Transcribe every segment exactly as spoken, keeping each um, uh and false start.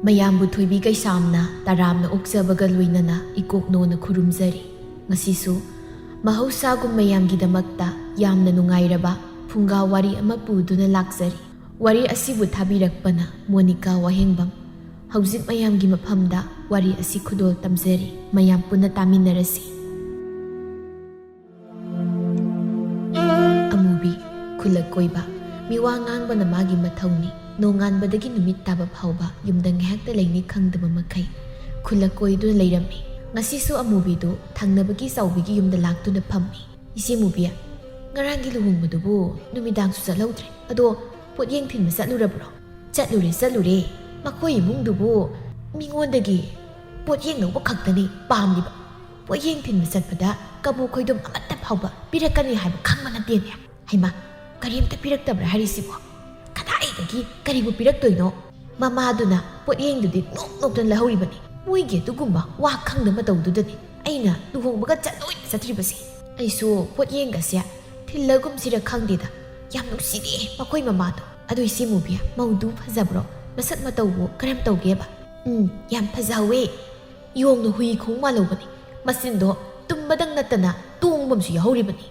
ꯃꯌꯥꯝꯕꯨ ꯊꯣꯏꯕꯤ ꯀꯩꯁꯥꯝꯅ ꯇꯔꯥꯝꯅ ꯑꯣꯛꯆꯕꯒ ꯂꯣꯏꯅꯅ ꯏꯀꯣꯛꯅꯣꯅ ꯈꯨꯔꯨꯝꯖꯔꯤ꯫ ꯉꯁꯤꯁꯨ ꯃꯍꯧꯁꯥꯒꯨꯝ ꯃꯌꯥꯝꯒꯤꯗꯃꯛꯇ ꯌꯥꯝꯅ ꯅꯨꯡꯉꯥꯏꯔꯕ ꯐꯨꯡꯒꯥ ꯋꯥꯔꯤ ꯑꯃ ꯄꯨꯗꯨꯅ ꯂꯥꯛꯆꯔꯤ꯫ ꯋꯥꯔꯤ ꯑꯁꯤꯕꯨ ꯊꯥꯕꯤꯔꯛꯄꯅ ꯃꯣꯅꯤꯀꯥ ꯋꯥꯍꯦꯡꯕꯝ꯫ ꯍꯧꯖꯤꯛ ꯃꯌꯥꯝꯒꯤ ꯃꯐꯝꯗ ꯋꯥꯔꯤ ꯑꯁꯤ ꯈꯨꯗꯣꯜ ꯇꯝꯖꯔꯤ꯫ ꯃꯌꯥꯝ ꯄꯨꯟꯅ ꯇꯥꯃꯤꯟꯅꯔꯁꯤ꯫ ꯑꯃꯨꯕꯤ, ꯈꯨꯜꯂꯛ ꯀꯣꯏꯕ꯫ ꯃꯤꯋꯥ ꯉꯥꯡꯕꯅ ꯃꯥꯒꯤ ꯃꯊꯧꯅꯤ꯫ ꯅꯣꯡꯉꯥꯟꯕꯗꯒꯤ ꯅꯨꯃꯤꯠ ꯇꯥꯕ ꯐꯥꯎꯕ ꯌꯨꯝꯗ ꯉꯥꯏꯍꯥꯛꯇ ꯂꯩꯅꯤ ꯈꯪꯗꯕ ꯃꯈꯩ ꯈꯨꯜꯂꯛ ꯀꯣꯏꯗꯨꯅ ꯂꯩꯔꯝꯃꯤ꯫ ꯉꯁꯤꯁꯨ ꯑꯃꯨꯕꯤꯗꯨ ꯊꯪꯅꯕꯒꯤ ꯆꯥꯎꯕꯤꯒꯤ ꯌꯨꯝꯗ ꯂꯥꯛꯇꯨꯅ ꯐꯝꯃꯤ꯫ "ꯏꯆꯦ ꯃꯨꯕꯤ, ꯉꯔꯥꯡꯒꯤ ꯂꯨꯍꯣꯡꯕꯗꯨꯕꯨ ꯅꯨꯃꯤꯗꯥꯡꯁꯨ ꯆꯠꯍꯧꯗ꯭ꯔꯦ꯫ ꯑꯗꯣ ꯄꯣꯠꯌꯦꯡ ꯊꯤꯟꯕ ꯆꯠꯂꯨꯔꯕ꯭ꯔꯣ?" "ꯆꯠꯂꯨꯔꯦ, ꯆꯠꯂꯨꯔꯦ꯫ ꯃꯈꯣꯏ ꯏꯃꯨꯡꯗꯨꯕꯨ ꯃꯤꯉꯣꯟꯗꯒꯤ ꯄꯣꯠꯌꯦꯡ ꯂꯧꯕ ꯈꯛꯇꯅꯤ ꯄꯥꯝꯂꯤꯕ꯫ ꯄꯣꯠꯌꯦꯡ ꯊꯤꯟꯕ ꯆꯠꯄꯗ ꯀꯕꯣꯛ ꯈꯣꯏꯗꯣꯝ ꯑꯃꯠꯇ ꯐꯥꯎꯕ ꯄꯤꯔꯛꯀꯅꯤ ꯍꯥꯏꯕ ꯈꯪꯕ ꯅꯠꯇꯦꯅꯦ꯫ ꯍꯩꯃꯥ, ꯀꯔꯤꯝꯇ ꯄꯤꯔꯛꯇꯕ꯭ꯔꯥ ꯍꯥꯏꯔꯤꯁꯤꯕꯣ? ꯀꯗꯥꯏꯗꯒꯤ ꯀꯔꯤꯕꯨ ꯄꯤꯔꯛꯇꯣꯏꯅꯣ? ꯃꯃꯥꯗꯨꯅ ꯄꯣꯠꯌꯦꯡꯗꯨꯗꯤ ꯅꯣꯛ ꯅꯣꯛꯇꯅ ꯂꯧꯍꯧꯔꯤꯕꯅꯤ꯫ ꯃꯣꯏꯒꯤ ꯑꯗꯨꯒꯨꯝꯕ ꯋꯥ ꯈꯪꯗ ꯃꯇꯧꯗꯨꯗꯅꯤ ꯑꯩꯅ ꯂꯨꯍꯣꯡꯕꯒ ꯆꯠꯂꯣꯏꯅ ꯆꯠꯇ꯭ꯔꯤꯕꯁꯦ꯫ ꯑꯩꯁꯨ ꯄꯣꯠꯌꯦꯡꯒꯁꯦ ꯊꯤꯜꯂꯒꯨꯝꯁꯤꯔ ꯈꯪꯗꯦꯗ꯫ ꯌꯥꯝ ꯅꯨꯡꯁꯤꯗꯦ ꯃꯈꯣꯏ ꯃꯃꯥꯗꯣ꯫ ꯑꯗꯨ ꯏꯆꯦ ꯃꯨꯕꯤ, ꯃꯧꯗꯨ ꯐꯖꯕ꯭ꯔꯣ? ꯃꯁꯛ ꯃꯇꯧꯕꯨ ꯀꯔꯝ ꯇꯧꯒꯦꯕ?" "ꯎꯝ, ꯌꯥꯝ ꯐꯖꯍꯧꯋꯦ꯫ ꯌꯣꯡꯅ ꯍꯨꯏ ꯈꯣꯡ ꯃꯥꯜꯍꯧꯕꯅꯤ꯫ ꯃꯆꯤꯟꯗꯣ ꯇꯨꯝꯕꯗꯪ ꯅꯠꯇꯅ ꯇꯣꯡꯕ ꯑꯃꯁꯨ ꯌꯥꯎꯍꯧꯔꯤꯕꯅꯤ꯫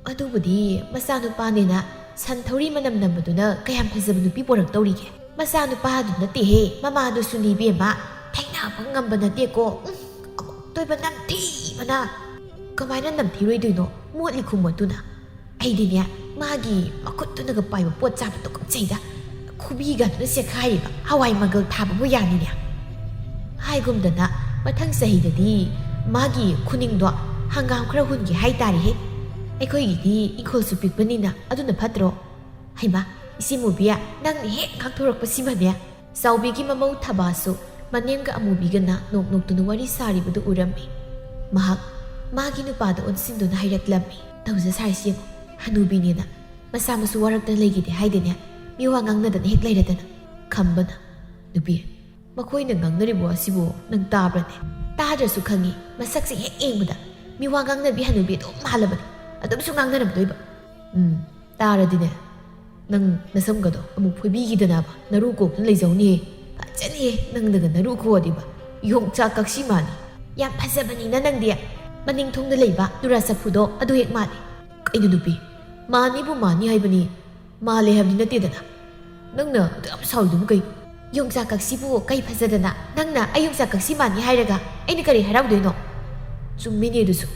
ꯑꯗꯨꯕꯨꯗꯤ ꯃꯆꯥꯅꯨꯄꯥꯅꯦꯅ ꯁꯟ ꯊꯧꯔꯤ ꯃꯅꯝ ꯅꯝꯕꯗꯨꯅ ꯀꯌꯥꯝ ꯐꯖꯕ ꯅꯨꯄꯤ ꯄꯣꯔꯛꯇꯧꯔꯤꯒꯦ? ꯃꯆꯥꯅꯨꯄꯥꯗꯨ ꯅꯠꯇꯦꯍꯦ, ꯃꯃꯥꯗꯨꯁꯨꯅꯤ ꯏꯕꯦꯝꯃ꯫ ꯊꯩꯅꯕ ꯉꯝꯕ ꯅꯠꯇꯦꯀꯣ꯫ ꯎꯝ, ꯑꯃꯨꯛꯇꯣꯏꯕ ꯅꯝꯊꯤꯕꯅ꯫ ꯀꯃꯥꯏꯅ ꯅꯝꯊꯤꯔꯣꯏꯗꯣꯏꯅꯣ? ꯃꯣꯠꯂꯤ ꯈꯨꯃꯣꯠꯇꯨꯅ꯫ ꯑꯩꯗꯤꯅꯦ, ꯃꯥꯒꯤ ꯃꯈꯨꯠꯇꯨꯅꯒ ꯄꯥꯏꯕ ꯄꯣꯠ ꯆꯥꯕ ꯇꯨꯀꯠꯆꯩꯗ꯫ ꯈꯨꯕꯤꯒꯗꯨꯅ ꯆꯦꯈꯥꯏꯔꯤꯕ ꯍꯋꯥꯏ ꯃꯪꯒꯜ ꯊꯥꯕꯕꯨ ꯌꯥꯅꯤꯅꯦ꯫ ꯍꯥꯏꯒꯨꯝꯗꯅ ꯃꯊꯪ ꯆꯍꯤꯗꯗꯤ ꯃꯥꯒꯤ ꯈꯨꯅꯤꯡꯗꯣ ꯍꯪꯒꯥꯝ ꯈꯔ ꯍꯨꯟꯒꯦ ꯍꯥꯏꯇꯥꯔꯦꯍꯦ꯫ ꯑꯩꯈꯣꯏꯒꯤꯗꯤ ꯏꯪꯈꯣꯜꯁꯨ ꯄꯤꯛꯄꯅꯤꯅ ꯑꯗꯨꯅ ꯐꯠꯇ꯭ꯔꯣ?" ꯍꯩꯃꯥ, ꯏꯆꯦ ꯃꯨꯕꯤ, ꯅꯪꯅ ꯍꯦꯛ ꯉꯥꯡꯊꯣꯔꯛꯄꯁꯤꯃꯅꯦ꯫ ꯆꯥꯎꯕꯤꯒꯤ ꯃꯃꯧ ꯊꯕꯥꯁꯨ ꯃꯅꯦꯝꯒ ꯑꯃꯨꯕꯤꯒꯅ ꯅꯣꯛ ꯅꯣꯛꯇꯨꯅ ꯋꯥꯔꯤ ꯁꯥꯔꯤꯕꯗꯨ ꯎꯔꯝꯃꯤ꯫ ꯃꯍꯥꯛ ꯃꯥꯒꯤ ꯅꯨꯄꯥꯗ ꯑꯣꯟꯁꯤꯟꯗꯨꯅ ꯍꯥꯏꯔꯛꯂꯝꯃꯤ꯫ "ꯇꯧꯖ ꯁꯥꯔꯤꯁꯤ ꯌꯦꯡꯉꯨ, ꯍꯅꯨꯕꯤꯅꯦꯅ ꯃꯆꯥ ꯃꯁꯨ ꯋꯥꯔꯛꯇꯅ ꯂꯩꯈꯤꯗꯦ ꯍꯥꯏꯗꯦꯅꯦ, ꯃꯤꯋꯥ ꯉꯥꯡꯅꯗꯅ ꯍꯦꯛ ꯂꯩꯔꯗꯅ꯫" ꯈꯝꯕꯅ, "ꯅꯨꯄꯤ, ꯃꯈꯣꯏꯅ ꯉꯥꯡꯅꯔꯤꯕ ꯋꯥꯁꯤꯕꯨ ꯅꯪ ꯇꯥꯕ꯭ꯔꯅꯦ?" "ꯇꯥꯗ꯭ꯔꯁꯨ ꯈꯪꯉꯤ, ꯃꯁꯛꯁꯦ ꯍꯦꯛ ꯌꯦꯡꯕꯗ ꯃꯤꯋꯥ ꯉꯥꯡꯅꯕꯤ ꯍꯅꯨꯕꯤ ꯑꯗꯨꯝ ꯃꯥꯜꯂꯕꯅꯤ꯫ ꯑꯗꯨꯝꯁꯨ ꯉꯥꯡꯅꯔꯝꯗꯣꯏꯕ꯫" "ꯎꯝ, ꯇꯥꯔꯗꯤꯅꯦ, ꯅꯪ ꯅꯁꯝꯒꯗꯣ ꯑꯃꯨꯛ ꯐꯣꯏꯕꯤꯈꯤꯗꯅꯕ ꯅꯔꯨ ꯀꯣꯛꯇꯨꯅ ꯂꯩꯖꯧꯅꯤꯍꯦ꯫ ꯐꯖꯅ ꯆꯠꯂꯤꯍꯦ, ꯅꯪꯗꯒ ꯅꯔꯨ ꯈꯣꯛꯑꯗꯤꯕ꯫ ꯌꯣꯡꯆꯥꯛ ꯀꯛꯁꯤ ꯃꯥꯅꯤ꯫ ꯌꯥꯝ ꯐꯖꯕꯅꯤꯅ ꯅꯪꯗꯤ꯫ ꯃꯅꯤꯡ ꯊꯣꯡꯗ ꯂꯩꯕ ꯇꯨꯔꯥ ꯆꯐꯨꯗꯣ ꯑꯗꯨ ꯍꯦꯛ ꯃꯥꯜꯂꯤ꯫ ꯀꯩꯅꯣ ꯅꯨꯄꯤ, ꯃꯥꯅꯤꯕꯨ ꯃꯥꯅꯤ ꯍꯥꯏꯕꯅꯤ, ꯃꯥꯜꯂꯦ ꯍꯥꯏꯕꯗꯤ ꯅꯠꯇꯦꯗꯅ꯫ ꯅꯪꯅ ꯑꯗꯨ ꯌꯥꯝ ꯁꯥꯎꯔꯤꯗꯨꯕꯨ ꯀꯩꯅꯣ? ꯌꯣꯡꯆꯥꯛ ꯀꯛꯁꯤꯕꯨ ꯀꯩ ꯐꯖꯗꯅ? ꯅꯪꯅ ꯑꯩ ꯌꯣꯡꯆꯥꯛ ꯀꯛꯁꯤ ꯃꯥꯟꯅꯤ ꯍꯥꯏꯔꯒ ꯑꯩꯅ ꯀꯔꯤ ꯍꯔꯥꯎꯗꯣꯏꯅꯣ? ꯆꯨꯝꯃꯤꯅꯦ ꯑꯗꯨꯁꯨ꯫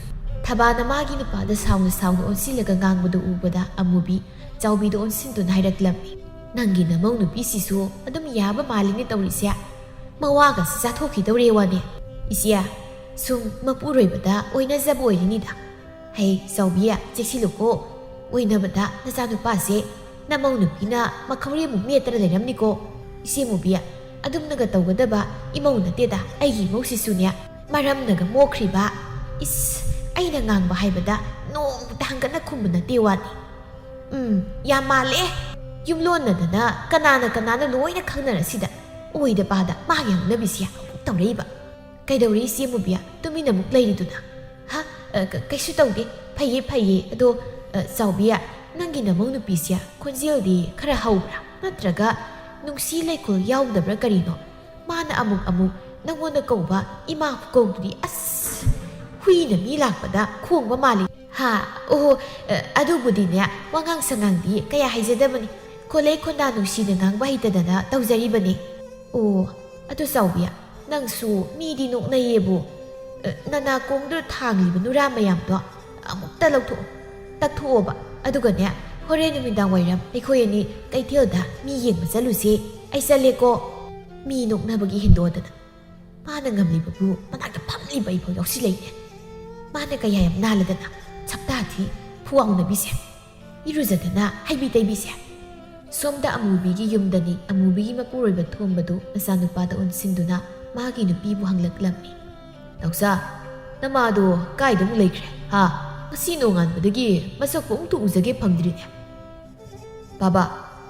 ꯊꯕꯥꯅ ꯃꯥꯒꯤ ꯅꯨꯄꯥꯗ ꯁꯥꯎꯅ ꯁꯥꯎꯅ ꯑꯣꯟꯁꯤꯜꯂꯒ ꯉꯥꯡꯕꯗꯨ ꯎꯕꯗ ꯑꯃꯨꯕꯤ ꯆꯥꯎꯕꯤꯗ ꯑꯣꯟꯁꯤꯟꯗꯨꯅ ꯍꯥꯏꯔꯛꯂꯝꯃꯤ, "ꯅꯪꯒꯤ ꯅꯃꯧ ꯅꯨꯄꯤꯁꯤꯁꯨ ꯑꯗꯨꯝ ꯌꯥꯕ ꯃꯥꯜꯂꯤꯅꯦ ꯇꯧꯔꯤꯁꯦ꯫ ꯃꯋꯥꯒꯁꯤ ꯆꯥꯊꯣꯛꯈꯤꯗꯧꯔꯦ ꯋꯥꯅꯦ꯫ ꯏꯆꯦ, ꯁꯨꯝ ꯃꯄꯨꯔꯣꯏꯕꯗ ꯑꯣꯏꯅꯖꯕ ꯑꯣꯏꯔꯤꯅꯤꯗ꯫ ꯍꯩ, ꯆꯥꯎꯕꯤ, ꯆꯦꯛꯁꯤꯜꯂꯨꯀꯣ꯫ ꯑꯣꯏꯅꯕꯗ ꯅꯆꯥꯅꯨꯄꯥꯁꯦ ꯅꯃꯧ ꯅꯨꯄꯤꯅ ꯃꯈꯧꯔꯤ ꯑꯃꯨꯛ ꯃꯦꯠꯇꯅ ꯂꯩꯔꯝꯅꯤꯀꯣ꯫ ꯏꯆꯦ ꯃꯨꯕꯤ, ꯑꯗꯨꯝꯅꯒ ꯇꯧꯒꯗꯕ ꯏꯃꯧ ꯅꯠꯇꯦꯗ ꯑꯩꯒꯤ ꯏꯃꯧꯁꯤꯁꯨꯅꯦ꯫ ꯃꯔꯝꯅꯒ ꯃꯣꯛꯈ꯭ꯔꯤꯕ꯫ ꯏꯁ, ꯑꯩꯅ ꯉꯥꯡꯕ ꯍꯥꯏꯕꯗ ꯅꯣꯡꯃꯇ ꯍꯪꯒꯠꯅ ꯈꯨꯝꯕ ꯅꯠꯇꯦ ꯋꯥꯅꯤ꯫ ꯎꯝ, ꯌꯥꯝ ꯃꯥꯜꯂꯦ꯫ ꯌꯨꯝꯂꯣꯟꯅꯗꯅ ꯀꯅꯥꯅ ꯀꯅꯥꯅ ꯂꯣꯏꯅ ꯈꯪꯅꯔꯁꯤꯗ ꯑꯣꯏꯗ ꯄꯥꯗ ꯃꯥꯒꯤ ꯍꯧꯅꯕꯤꯁꯤ ꯑꯃꯨꯛ ꯇꯧꯔꯛꯏꯕ꯫ ꯀꯩꯗꯧꯔꯤ ꯏꯆꯦ ꯃꯨꯕꯤ? ꯇꯨꯃꯤꯟꯅ ꯑꯃꯨꯛ ꯂꯩꯔꯤꯗꯨꯅ? ꯍꯥ? ꯑ, ꯀ-, ꯀꯩꯁꯨ ꯇꯧꯗꯦ꯫ ꯐꯩꯌꯦ, ꯐꯩꯌꯦ꯫ ꯑꯗꯣ, ꯑ, ꯆꯥꯎꯕꯤ, ꯅꯪꯒꯤ ꯅꯃꯧ ꯅꯨꯄꯤꯁꯦ ꯈꯣꯟꯖꯦꯜꯗꯤ ꯈꯔ ꯍꯧꯕ꯭ꯔꯥ? ꯅꯠꯇ꯭ꯔꯒ ꯅꯨꯡꯁꯤ ꯂꯩꯈꯣꯜ ꯌꯥꯎꯗꯕ꯭ꯔꯥ ꯀꯔꯤꯅꯣ? ꯃꯥꯅ ꯑꯃꯨꯛ ꯑꯃꯨꯛ ꯅꯪꯉꯣꯟꯗ ꯀꯧꯕ ꯏꯃꯥ ꯈꯨꯀꯧꯗꯨꯗꯤ ꯑꯁ, ꯍꯨꯏꯅ ꯃꯤ ꯂꯥꯛꯄꯗ ꯈꯣꯡꯕ ꯃꯥꯜꯂꯤ꯫ ꯍꯥ? ꯑꯣꯍꯣ, ꯑ, ꯑꯗꯨꯕꯨꯗꯤꯅꯦ, ꯋꯥꯉꯥꯡ ꯁꯉꯥꯡꯗꯤ ꯀꯌꯥ ꯍꯩꯖꯗꯕꯅꯤ꯫ ꯈꯣꯂꯩ ꯈꯣꯟꯗꯥ ꯅꯨꯡꯁꯤꯅ ꯉꯥꯡꯕ ꯍꯩꯇꯗꯅ ꯇꯧꯖꯔꯤꯕꯅꯤ꯫ ꯑꯣ, ꯑꯗꯨ ꯆꯥꯎꯕꯤ, ꯅꯪꯁꯨ ꯃꯤꯗꯤ ꯅꯣꯛꯅꯩꯌꯦꯕꯨ꯫ ꯑ, ꯅꯅꯥꯀꯣꯡꯗꯨꯗ ꯊꯥꯡꯂꯤꯕ ꯅꯨꯔꯥ ꯃꯌꯥꯝꯗꯣ ꯑꯃꯨꯛꯇ ꯂꯧꯊꯣꯛꯑꯣ, ꯇꯛꯊꯣꯛꯑꯣꯕ꯫ ꯑꯗꯨꯒꯅꯦ, ꯍꯣꯔꯦꯟ ꯅꯨꯃꯤꯗꯥꯡ ꯋꯥꯏꯔꯝ ꯑꯩꯈꯣꯏ ꯑꯅꯤ ꯀꯩꯊꯦꯜꯗ ꯃꯤ ꯌꯦꯡꯕ ꯆꯠꯂꯨꯁꯦ꯫ ꯑꯩ ꯆꯠꯂꯦꯀꯣ꯫ ꯃꯤ ꯅꯣꯛꯅꯕꯒꯤ ꯍꯦꯟꯗꯣꯛꯇꯅ ꯃꯥꯅ ꯉꯝꯂꯤꯕꯕꯨ ꯃꯅꯥꯛꯇ ꯐꯝꯂꯤꯕ ꯑꯩꯐꯥꯎ ꯌꯥꯎꯁꯤꯜꯂꯛꯏꯅꯦ꯫ ꯃꯥꯅ ꯀꯌꯥ ꯌꯥꯝ ꯅꯥꯜꯂꯗꯅ, ꯁꯛꯇꯥ ꯊꯤ, ꯐꯨꯋꯥꯎꯅꯕꯤꯁꯦ꯫ ꯏꯔꯨꯖꯗꯅ ꯍꯩꯕꯤ ꯇꯩꯕꯤꯁꯦ꯫ ꯁꯣꯝꯗ ꯑꯃꯨꯕꯤꯒꯤ ꯌꯨꯝꯗꯅꯤ꯫ ꯑꯃꯨꯕꯤꯒꯤ ꯃꯄꯨꯔꯣꯏꯕ ꯊꯣꯝꯕꯗꯨ ꯃꯆꯥꯅꯨꯄꯥꯗ ꯑꯣꯟꯁꯤꯟꯗꯨꯅ ꯃꯥꯒꯤ ꯅꯨꯄꯤꯕꯨ ꯍꯪꯂꯛꯂꯝꯃꯤ꯫ "ꯅꯥꯎꯆꯥ, ꯅꯃꯥꯗꯣ ꯀꯥꯏꯗ ꯑꯃꯨꯛ ꯂꯩꯈ꯭ꯔꯦ? ꯍꯥ? ꯉꯁꯤ ꯅꯣꯡꯉꯥꯟꯕꯗꯒꯤ ꯃꯁꯛꯄꯨ ꯑꯃꯨꯛꯇ ꯎꯖꯒꯦ ꯐꯪꯗ꯭ꯔꯤꯅꯦ꯫" "ꯕꯥꯕꯥ,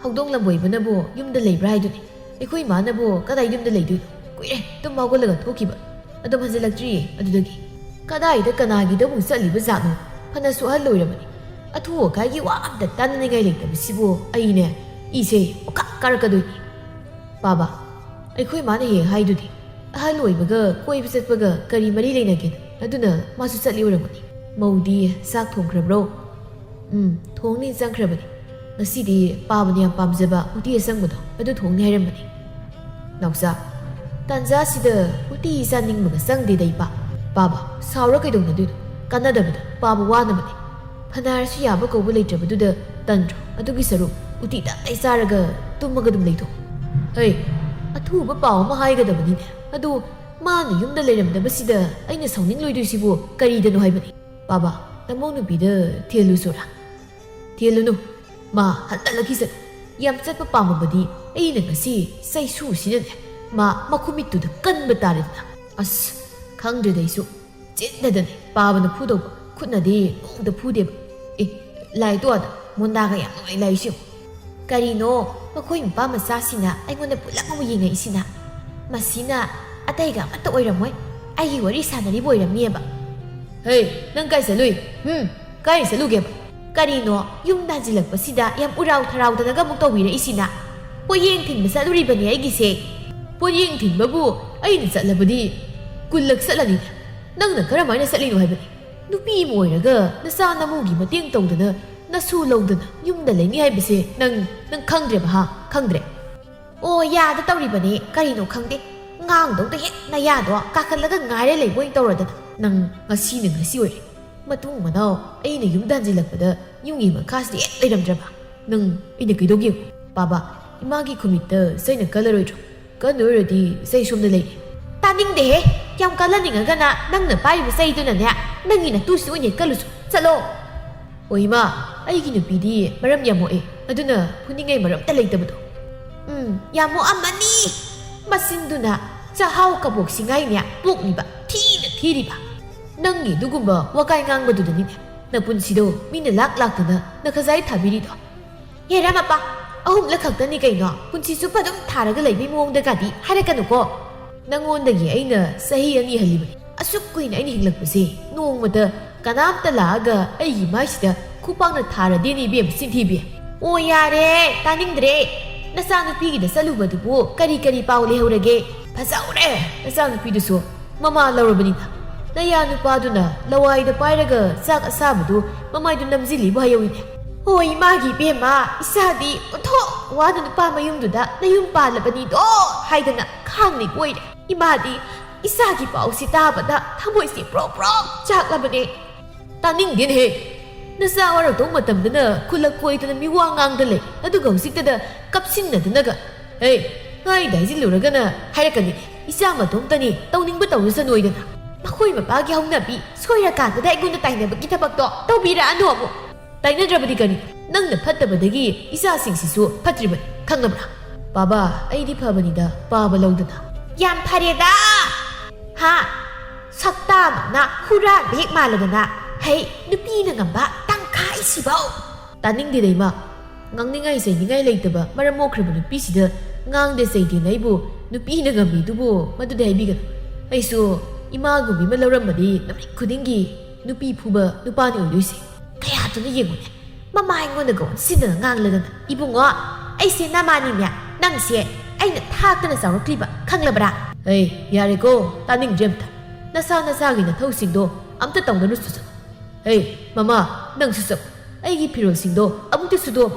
ꯍꯧꯗꯣꯡ ꯂꯝꯕꯣꯏꯕꯅꯕꯨ ꯌꯨꯝꯗ ꯂꯩꯕ꯭ꯔꯥ ꯍꯥꯏꯗꯨꯅꯤ꯫ ꯑꯩꯈꯣꯏ ꯏꯃꯥꯅꯕꯨ ꯀꯗꯥꯏ ꯌꯨꯝꯗ ꯂꯩꯗꯣꯏꯅꯣ? ꯀꯨꯏꯔꯦ ꯇꯨꯝ ꯍꯧꯒꯠꯂꯒ ꯊꯣꯛꯈꯤꯕ꯫ ꯑꯗꯨꯝ ꯍꯟꯖꯤꯜꯂꯛꯇ꯭ꯔꯤꯌꯦ ꯑꯗꯨꯗꯒꯤ꯫ ꯀꯗꯥꯏꯗ ꯀꯅꯥꯒꯤꯗ ꯑꯃꯨꯛ ꯆꯠꯂꯤꯕ ꯖꯥꯠꯅꯣ? ꯐꯅꯁꯨ ꯑꯍꯜ ꯑꯣꯏꯔꯕꯅꯤ꯫ ꯑꯊꯨ ꯑꯀꯥꯏꯒꯤ ꯋꯥ ꯑꯝꯇ ꯇꯥꯅꯅꯤꯡꯉꯥꯏ ꯂꯩꯇꯕꯁꯤꯕꯨ ꯑꯩꯅꯦ ꯏꯁꯦ ꯄꯨꯀꯥ ꯀꯥꯔꯛꯀꯗꯣꯏꯅꯤ꯫" "ꯕꯥꯕꯥ, ꯑꯩꯈꯣꯏ ꯃꯥꯅ ꯍꯦꯛ ꯍꯥꯏꯗꯨꯗꯤ, "ꯑꯍꯜ ꯑꯣꯏꯕꯒ ꯀꯣꯏꯕ ꯆꯠꯄꯒ ꯀꯔꯤ ꯃꯔꯤ ꯂꯩꯅꯒꯦꯅ?" ꯑꯗꯨꯅ ꯃꯥꯁꯨ ꯆꯠꯂꯤ ꯑꯣꯏꯔꯝꯒꯅꯤ꯫ "ꯃꯧꯗꯤ ꯆꯥꯛ ꯊꯣꯡꯈ꯭ꯔꯕ꯭ꯔꯣ?" "ꯎꯝ, ꯊꯣꯡꯅꯤ ꯆꯪꯈ꯭ꯔꯕꯅꯤ꯫ ꯉꯁꯤꯗꯤ ꯄꯥꯕꯅ ꯌꯥꯝ ꯄꯥꯝꯖꯕ ꯎꯇꯤ ꯑꯁꯪꯕꯗꯣ ꯑꯗꯨ ꯊꯣꯡꯅꯤ ꯍꯥꯏꯔꯝꯕꯅꯤ꯫" "ꯅꯥꯎꯆꯥ, ꯇꯥꯟꯖꯥꯁꯤꯗ ꯎꯇꯤ ꯆꯥꯅꯤꯡꯕꯒ ꯆꯪꯗꯦꯗ ꯏꯄꯥ꯫" "ꯄꯥꯕ, ꯁꯥꯎꯔ ꯀꯩꯗꯧꯅꯗꯣꯏꯅꯣ? ꯀꯥꯟꯅꯗꯕꯗ ꯄꯥꯕ ꯋꯥꯅꯕꯅꯦ꯫ ꯐꯅ ꯍꯥꯏꯔꯁꯨ ꯌꯥꯕ ꯀꯧꯕ ꯂꯩꯇ꯭ꯔꯕꯗꯨꯗ ꯇꯟꯗ꯭ꯔꯣ? ꯑꯗꯨꯒꯤ ꯁꯔꯨꯛ ꯎꯇꯤ ꯇꯞꯇꯥꯏ ꯆꯥꯔꯒ ꯇꯨꯝꯃꯒ ꯑꯗꯨꯝ ꯂꯩꯊꯣꯛ꯫" "ꯍꯩ, ꯑꯊꯨꯕ ꯄꯥꯎ ꯑꯃ ꯍꯥꯏꯒꯗꯕꯅꯤꯅꯦ꯫ ꯑꯗꯨ ꯃꯥꯅ ꯌꯨꯝꯗ ꯂꯩꯔꯝꯗꯕꯁꯤꯗ ꯑꯩꯅ ꯁꯥꯎꯅꯤꯡꯂꯣꯏꯗꯣꯏꯁꯤꯕꯨ ꯀꯔꯤꯗꯅꯣ ꯍꯥꯏꯕꯅꯤ?" "ꯄꯥꯕ, ꯅꯃꯧ ꯅꯨꯄꯤꯗ ꯊꯦꯜꯂꯨꯁꯨꯔꯥ?" "ꯊꯦꯜꯂꯨꯅꯨ, ꯃꯥ ꯍꯟꯗꯛꯂꯛꯈꯤꯁꯅꯨ꯫ ꯌꯥꯝ ꯆꯠꯄ ꯄꯥꯝꯃꯕꯗꯤ ꯑꯩꯅ ꯉꯁꯤ ꯆꯩꯁꯨꯁꯤꯅꯅꯦ ꯃꯥ ꯃꯈꯨꯃꯤꯠꯇꯨꯗ ꯀꯟꯕ ꯇꯥꯔꯦꯗꯅ꯫" "ꯑꯁ, ꯈꯪꯗ꯭ꯔꯦꯗ ꯑꯩꯁꯨ꯫ ꯆꯤꯟꯗꯗꯅꯦ ꯄꯥꯕꯅ ꯐꯨꯗꯧꯕ, ꯈꯨꯠꯅꯗꯤ ꯅꯣꯡꯃꯇ ꯐꯨꯗꯦꯕ꯫ ꯑꯦ, ꯂꯥꯏ ꯇꯣꯛꯑꯗ ꯃꯣꯟꯗꯥꯒ ꯌꯥꯝ ꯅꯨꯡꯉꯥꯏ ꯂꯥꯏꯁꯤꯡ꯫ ꯀꯔꯤꯅꯣ ꯃꯈꯣꯏ ꯃꯄꯥ ꯃꯆꯥꯁꯤꯡꯅ ꯑꯩꯉꯣꯟꯗ ꯄꯨꯂꯞ ꯑꯃꯨꯛ ꯌꯦꯡꯉꯛꯏꯁꯤꯅ? ꯃꯁꯤꯅ ꯑꯇꯩꯒ ꯑꯃꯠꯇ ꯑꯣꯏꯔꯝꯃꯣꯏ, ꯑꯩꯒꯤ ꯋꯥꯔꯤ ꯁꯥꯟꯅꯔꯤꯕ ꯑꯣꯏꯔꯝꯅꯤꯕ꯫" "ꯍꯦ, ꯅꯪ ꯀꯥꯏ ꯆꯠꯂꯨꯏ? ꯍꯨꯝ, ꯀꯥꯏ ꯆꯠꯂꯨꯒꯦꯕ?" "ꯀꯔꯤꯅꯣ ꯌꯨꯝꯗ ꯍꯟꯖꯤꯜꯂꯛꯄꯁꯤꯗ ꯌꯥꯝ ꯎꯔꯥꯎ ꯊꯔꯥꯎꯗꯅꯒ ꯑꯃꯨꯛ ꯇꯧꯕꯤꯔꯛꯏꯁꯤꯅ? ꯄꯣꯠꯌꯦꯡ ꯊꯤꯟꯕ ꯆꯠꯂꯨꯔꯤꯕꯅꯦ ꯑꯩꯒꯤꯁꯦ꯫" "ꯄꯣꯠꯌꯦꯡ ꯊꯤꯟꯕꯕꯨ ꯑꯩꯅ ꯆꯠꯂꯕꯗꯤ ꯀꯨꯜꯂꯛ ꯆꯠꯂꯅꯤꯅꯦ꯫ ꯅꯪꯅ ꯀꯔꯝꯍꯥꯏꯅ ꯆꯠꯂꯤꯅꯣ ꯍꯥꯏꯕꯅꯤ? ꯅꯨꯄꯤ ꯑꯃ ꯑꯣꯏꯔꯒ ꯅꯆꯥ ꯅꯃꯧꯒꯤ ꯃꯇꯦꯡ ꯇꯧꯗꯅ, ꯅꯁꯨ ꯂꯧꯗꯅ ꯌꯨꯝꯗ ꯂꯩꯅꯤ ꯍꯥꯏꯕꯁꯦ ꯅꯪ, ꯅꯪ ꯈꯪꯗ꯭ꯔꯦꯕ ꯍꯥ? ꯈꯪꯗ꯭ꯔꯦ?" "ꯑꯣ, ꯌꯥꯗ ꯇꯧꯔꯤꯕꯅꯦ, ꯀꯔꯤꯅꯣ ꯈꯪꯗꯦ꯫ ꯉꯥꯡꯗꯧꯗ ꯍꯦꯛ ꯅꯌꯥꯗꯣ ꯀꯥꯈꯠꯂꯒ ꯉꯥꯏꯔ ꯂꯩꯕ ꯑꯣꯏꯅ ꯇꯧꯔꯗꯅ꯫ ꯅꯪ ꯉꯁꯤꯅ ꯉꯁꯤ ꯑꯣꯏꯔꯦ꯫ ꯃꯇꯨꯡ ꯃꯅꯥꯎ ꯑꯩꯅ ꯌꯨꯝꯗ ꯍꯟꯖꯤꯜꯂꯛꯄꯗ ꯌꯨꯝꯒꯤ ꯃꯈꯥꯁꯤꯗ ꯍꯦꯛ ꯂꯩꯔꯝꯗ꯭ꯔꯕ ꯅꯪ ꯑꯩꯅ ꯀꯩꯗꯧꯒꯦ? ꯄꯥꯕ, ꯏꯃꯥꯒꯤ ꯈꯨꯃꯤꯠꯇ ꯆꯩꯅ ꯀꯜꯂꯔꯣꯏꯗ꯭ꯔꯣ? ꯀꯟꯗꯣꯏ ꯑꯣꯏꯔꯗꯤ ꯆꯩ ꯁꯣꯝꯗ ꯂꯩꯔꯦ꯫" "ꯇꯥꯅꯤꯡꯗꯦꯍꯦ꯫ ꯌꯥꯝ ꯀꯜꯍꯟꯅꯤꯡꯉꯒꯅ ꯅꯪꯅ ꯄꯥꯏꯔꯤꯕ ꯆꯩꯗꯨꯅꯅꯦ ꯅꯪꯒꯤ ꯅꯇꯨꯁꯤ ꯑꯣꯏꯅ ꯀꯜꯂꯨꯁꯨ꯫ ꯆꯠꯂꯣ꯫" "ꯑꯣ ꯏꯃꯥ, ꯑꯩꯒꯤ ꯅꯨꯄꯤꯗꯤ ꯃꯔꯝ ꯌꯥꯝ ꯃꯣꯛꯑꯦ, ꯑꯗꯨꯅ ꯐꯨꯅꯤꯡꯉꯥꯏ ꯃꯔꯝꯇ ꯂꯩꯇꯕꯗꯣ꯫" "ꯎꯝ, ꯌꯥꯝ ꯃꯣꯛꯑꯝꯃꯅꯤ꯫ ꯃꯆꯤꯟꯗꯨꯅ ꯆꯥꯛꯍꯥꯎ ꯀꯕꯣꯛꯁꯤ ꯉꯥꯏꯅꯦ ꯄꯣꯛꯂꯤꯕ, ꯊꯤꯅ ꯊꯤꯔꯤꯕ꯫ ꯅꯪꯒꯤ ꯑꯗꯨꯒꯨꯝꯕ ꯋꯥꯀꯥꯏ ꯉꯥꯡꯕꯗꯨꯗꯅꯤꯅꯦ ꯅꯄꯨꯟꯁꯤꯗꯣ ꯃꯤꯅ ꯂꯥꯛ ꯂꯥꯛꯇꯅ ꯅꯈꯖꯥꯏ ꯊꯥꯕꯤꯔꯤꯗꯣ꯫ ꯍꯦꯔꯥ ꯃꯄꯥ, ꯑꯍꯨꯝꯂꯛ ꯈꯛꯇꯅꯤ ꯀꯩꯅꯣ, ꯄꯨꯟꯁꯤ ꯆꯨꯞꯄ ꯑꯗꯨꯝ ꯊꯥꯔꯒ ꯂꯩꯕꯩ ꯃꯑꯣꯡꯗꯒꯗꯤ ꯍꯥꯏꯔꯛꯀꯅꯨꯀꯣ꯫ ꯅꯪꯉꯣꯟꯗꯒꯤ ꯑꯩꯅ ꯆꯍꯤ ꯑꯅꯤ ꯍꯜꯂꯤꯕꯅꯤ꯫ ꯑꯁꯨꯛ ꯀꯨꯏꯅ ꯑꯩꯅ ꯍꯤꯡꯂꯛꯄꯁꯦ ꯅꯣꯡꯃꯇ ꯀꯅꯥꯝꯇ ꯂꯥꯛꯑꯒ ꯑꯩꯒꯤ ꯃꯥꯏꯁꯤꯗ ꯈꯨꯄꯥꯛꯅ ꯊꯥꯔꯗꯦꯅꯦ ꯏꯕꯦꯝ ꯆꯤꯟꯊꯤꯕꯤ꯫ ꯑꯣ ꯌꯥꯔꯦ, ꯇꯥꯅꯤꯡꯗ꯭ꯔꯦ꯫ ꯅꯆꯥꯅꯨꯄꯤꯒꯤꯗ ꯆꯠꯂꯨꯕꯗꯨꯕꯨ ꯀꯔꯤ ꯀꯔꯤ ꯄꯥꯎ ꯂꯩꯍꯧꯔꯒꯦ? ꯐꯖꯍꯧꯔꯦ ꯅꯆꯥꯅꯨꯄꯤꯗꯨꯁꯨ, ꯃꯃꯥ ꯂꯧꯔꯕꯅꯤꯅ꯫ ꯅꯌꯥ ꯅꯨꯄꯥꯗꯨꯅ ꯂꯋꯥꯏꯗ ꯄꯥꯏꯔꯒ ꯆꯥꯛ ꯑꯁꯥꯕꯗꯨ ꯃꯃꯥꯏꯗꯨ ꯅꯝꯖꯤꯜꯂꯤꯕꯨ ꯍꯥꯏꯍꯧꯏꯅꯦ꯫ ꯍꯣꯏ, ꯏꯃꯥꯒꯤ ꯏꯕꯦꯝꯃ, ꯏꯆꯥꯗꯤ ꯑꯣꯟꯊꯣꯛ ꯋꯥꯅ ꯅꯨꯄꯥ ꯃꯌꯨꯝꯗꯨꯗ ꯅꯌꯨꯝ ꯄꯥꯜꯂꯕꯅꯤꯗꯣ ꯍꯥꯏꯗꯅ ꯈꯥꯡꯂꯤꯕꯨ ꯑꯣꯏꯔꯦ꯫ ꯏꯃꯥꯗꯤ ꯏꯆꯥꯒꯤ ꯄꯥꯎꯁꯤ ꯇꯥꯕꯗ ꯊꯃꯣꯏꯁꯤ ꯄ꯭ꯔꯣꯛ ꯄ꯭ꯔꯣꯛ ꯆꯥꯛꯂꯕꯅꯦ꯫ ꯇꯥꯅꯤꯡꯗꯦꯅꯦꯍꯦ꯫ ꯅꯆꯥ ꯋꯥꯔꯛꯇꯧ ꯃꯇꯝꯗꯅ ꯈꯨꯂꯛ ꯀꯣꯏꯗꯅ ꯃꯤꯋꯥ ꯉꯥꯡꯗ ꯂꯩ, ꯑꯗꯨꯒ ꯍꯧꯖꯤꯛꯇꯗ ꯀꯞꯁꯤꯟꯅꯗꯅꯒ꯫ ꯍꯦ, ꯍꯥꯏꯗ ꯍꯥꯏꯖꯤꯜꯂꯨꯔꯒꯅ ꯍꯥꯏꯔꯛꯀꯅꯤ, "ꯏꯆꯥ ꯃꯇꯣꯝꯇꯅꯤ, ꯇꯧꯅꯤꯡꯕ ꯇꯧꯔꯨꯁꯅꯣꯏꯗꯅ꯫ ꯃꯈꯣꯏ ꯃꯄꯥꯒꯤ ꯍꯧꯅꯕꯤ ꯁꯣꯏꯔꯀꯥꯟꯗꯗ ꯑꯩꯉꯣꯟꯗ ꯇꯥꯏꯅꯕꯒꯤ ꯊꯕꯛꯇꯣ ꯇꯧꯕꯤꯔꯛꯑꯅꯨ ꯑꯃꯨꯛ꯫ ꯇꯥꯏꯅꯗ꯭ꯔꯕꯗꯤ ꯀꯔꯤ? ꯅꯪꯅ ꯐꯠꯇꯕꯗꯒꯤ ꯏꯆꯥꯁꯤꯡꯁꯤꯁꯨ ꯐꯠꯇ꯭ꯔꯤꯕꯅꯤ, ꯈꯪꯂꯕ꯭ꯔꯥ?" "ꯄꯥꯕꯥ, ꯑꯩꯗꯤ ꯐꯕꯅꯤꯗ, ꯄꯥꯕ ꯂꯧꯗꯅ꯫" "ꯌꯥꯝ ꯐꯔꯦꯗ!" "ꯍꯥ? ꯁꯛꯇꯥꯃꯛꯅ ꯍꯨꯔꯥꯟꯕ ꯍꯦꯛ ꯃꯥꯜꯂꯗꯅ꯫ ꯍꯩ, ꯅꯨꯄꯤꯅ ꯉꯝꯕ ꯇꯪꯈꯥꯏꯁꯤꯐꯧ!" ꯇꯥꯅꯤꯡꯗꯦꯗ ꯏꯃꯥ꯫ ꯉꯥꯡꯅꯤꯡꯉꯥꯏ ꯆꯩꯅꯤꯡꯉꯥꯏ ꯂꯩꯇꯕ ꯃꯔꯝ ꯃꯣꯛꯈ꯭ꯔꯕ ꯅꯨꯄꯤꯁꯤꯗ ꯉꯥꯡꯗꯦ ꯆꯩꯗꯦꯅ ꯑꯩꯕꯨ ꯅꯨꯄꯤꯅ ꯉꯝꯃꯤꯗꯨꯕꯨ ꯃꯗꯨꯗꯤ ꯍꯥꯏꯕꯤꯒꯅꯨ꯫ ꯑꯩꯁꯨ ꯏꯃꯥꯒꯨꯝꯕꯤ ꯑꯃ ꯂꯧꯔꯝꯃꯗꯤ ꯅꯨꯃꯤꯠ ꯈꯨꯗꯤꯡꯒꯤ ꯅꯨꯄꯤ ꯐꯨꯕ ꯅꯨꯄꯥꯅꯤ ꯑꯣꯏꯗꯣꯏꯁꯦ꯫ ꯀꯌꯥꯗꯨꯅ ꯌꯦꯡꯉꯨꯅꯦ, ꯃꯃꯥ ꯑꯩꯉꯣꯟꯗꯒ ꯑꯣꯟꯁꯤꯟꯗꯅ ꯉꯥꯡꯂꯗꯅ꯫ "ꯏꯕꯨꯡꯉꯣ, ꯑꯩꯁꯦ ꯅꯃꯥꯅꯤꯅꯦ, ꯅꯪꯁꯦ ꯑꯩꯅ ꯊꯥꯛꯇꯅ ꯆꯥꯎꯔꯛꯂꯤꯕ, ꯈꯪꯂꯕ꯭ꯔꯥ?" "ꯑꯩ, ꯌꯥꯔꯦꯀꯣ, ꯇꯥꯅꯤꯡꯗ꯭ꯔꯦ ꯑꯝꯇ꯫ ꯅꯁꯥ ꯅꯁꯥꯒꯤ ꯅꯊꯧꯁꯤꯡꯗꯣ ꯑꯝꯇ ꯇꯧꯅꯔꯨꯆꯣ ꯆꯣ꯫ ꯍꯦ, ꯃꯃꯥ, ꯅꯪꯁꯨ ꯆꯣ, ꯑꯩꯒꯤ ꯐꯤꯔꯣꯜꯁꯤꯡꯗꯣ ꯑꯃꯨꯛꯇ ꯁꯨꯗꯣꯛ꯫"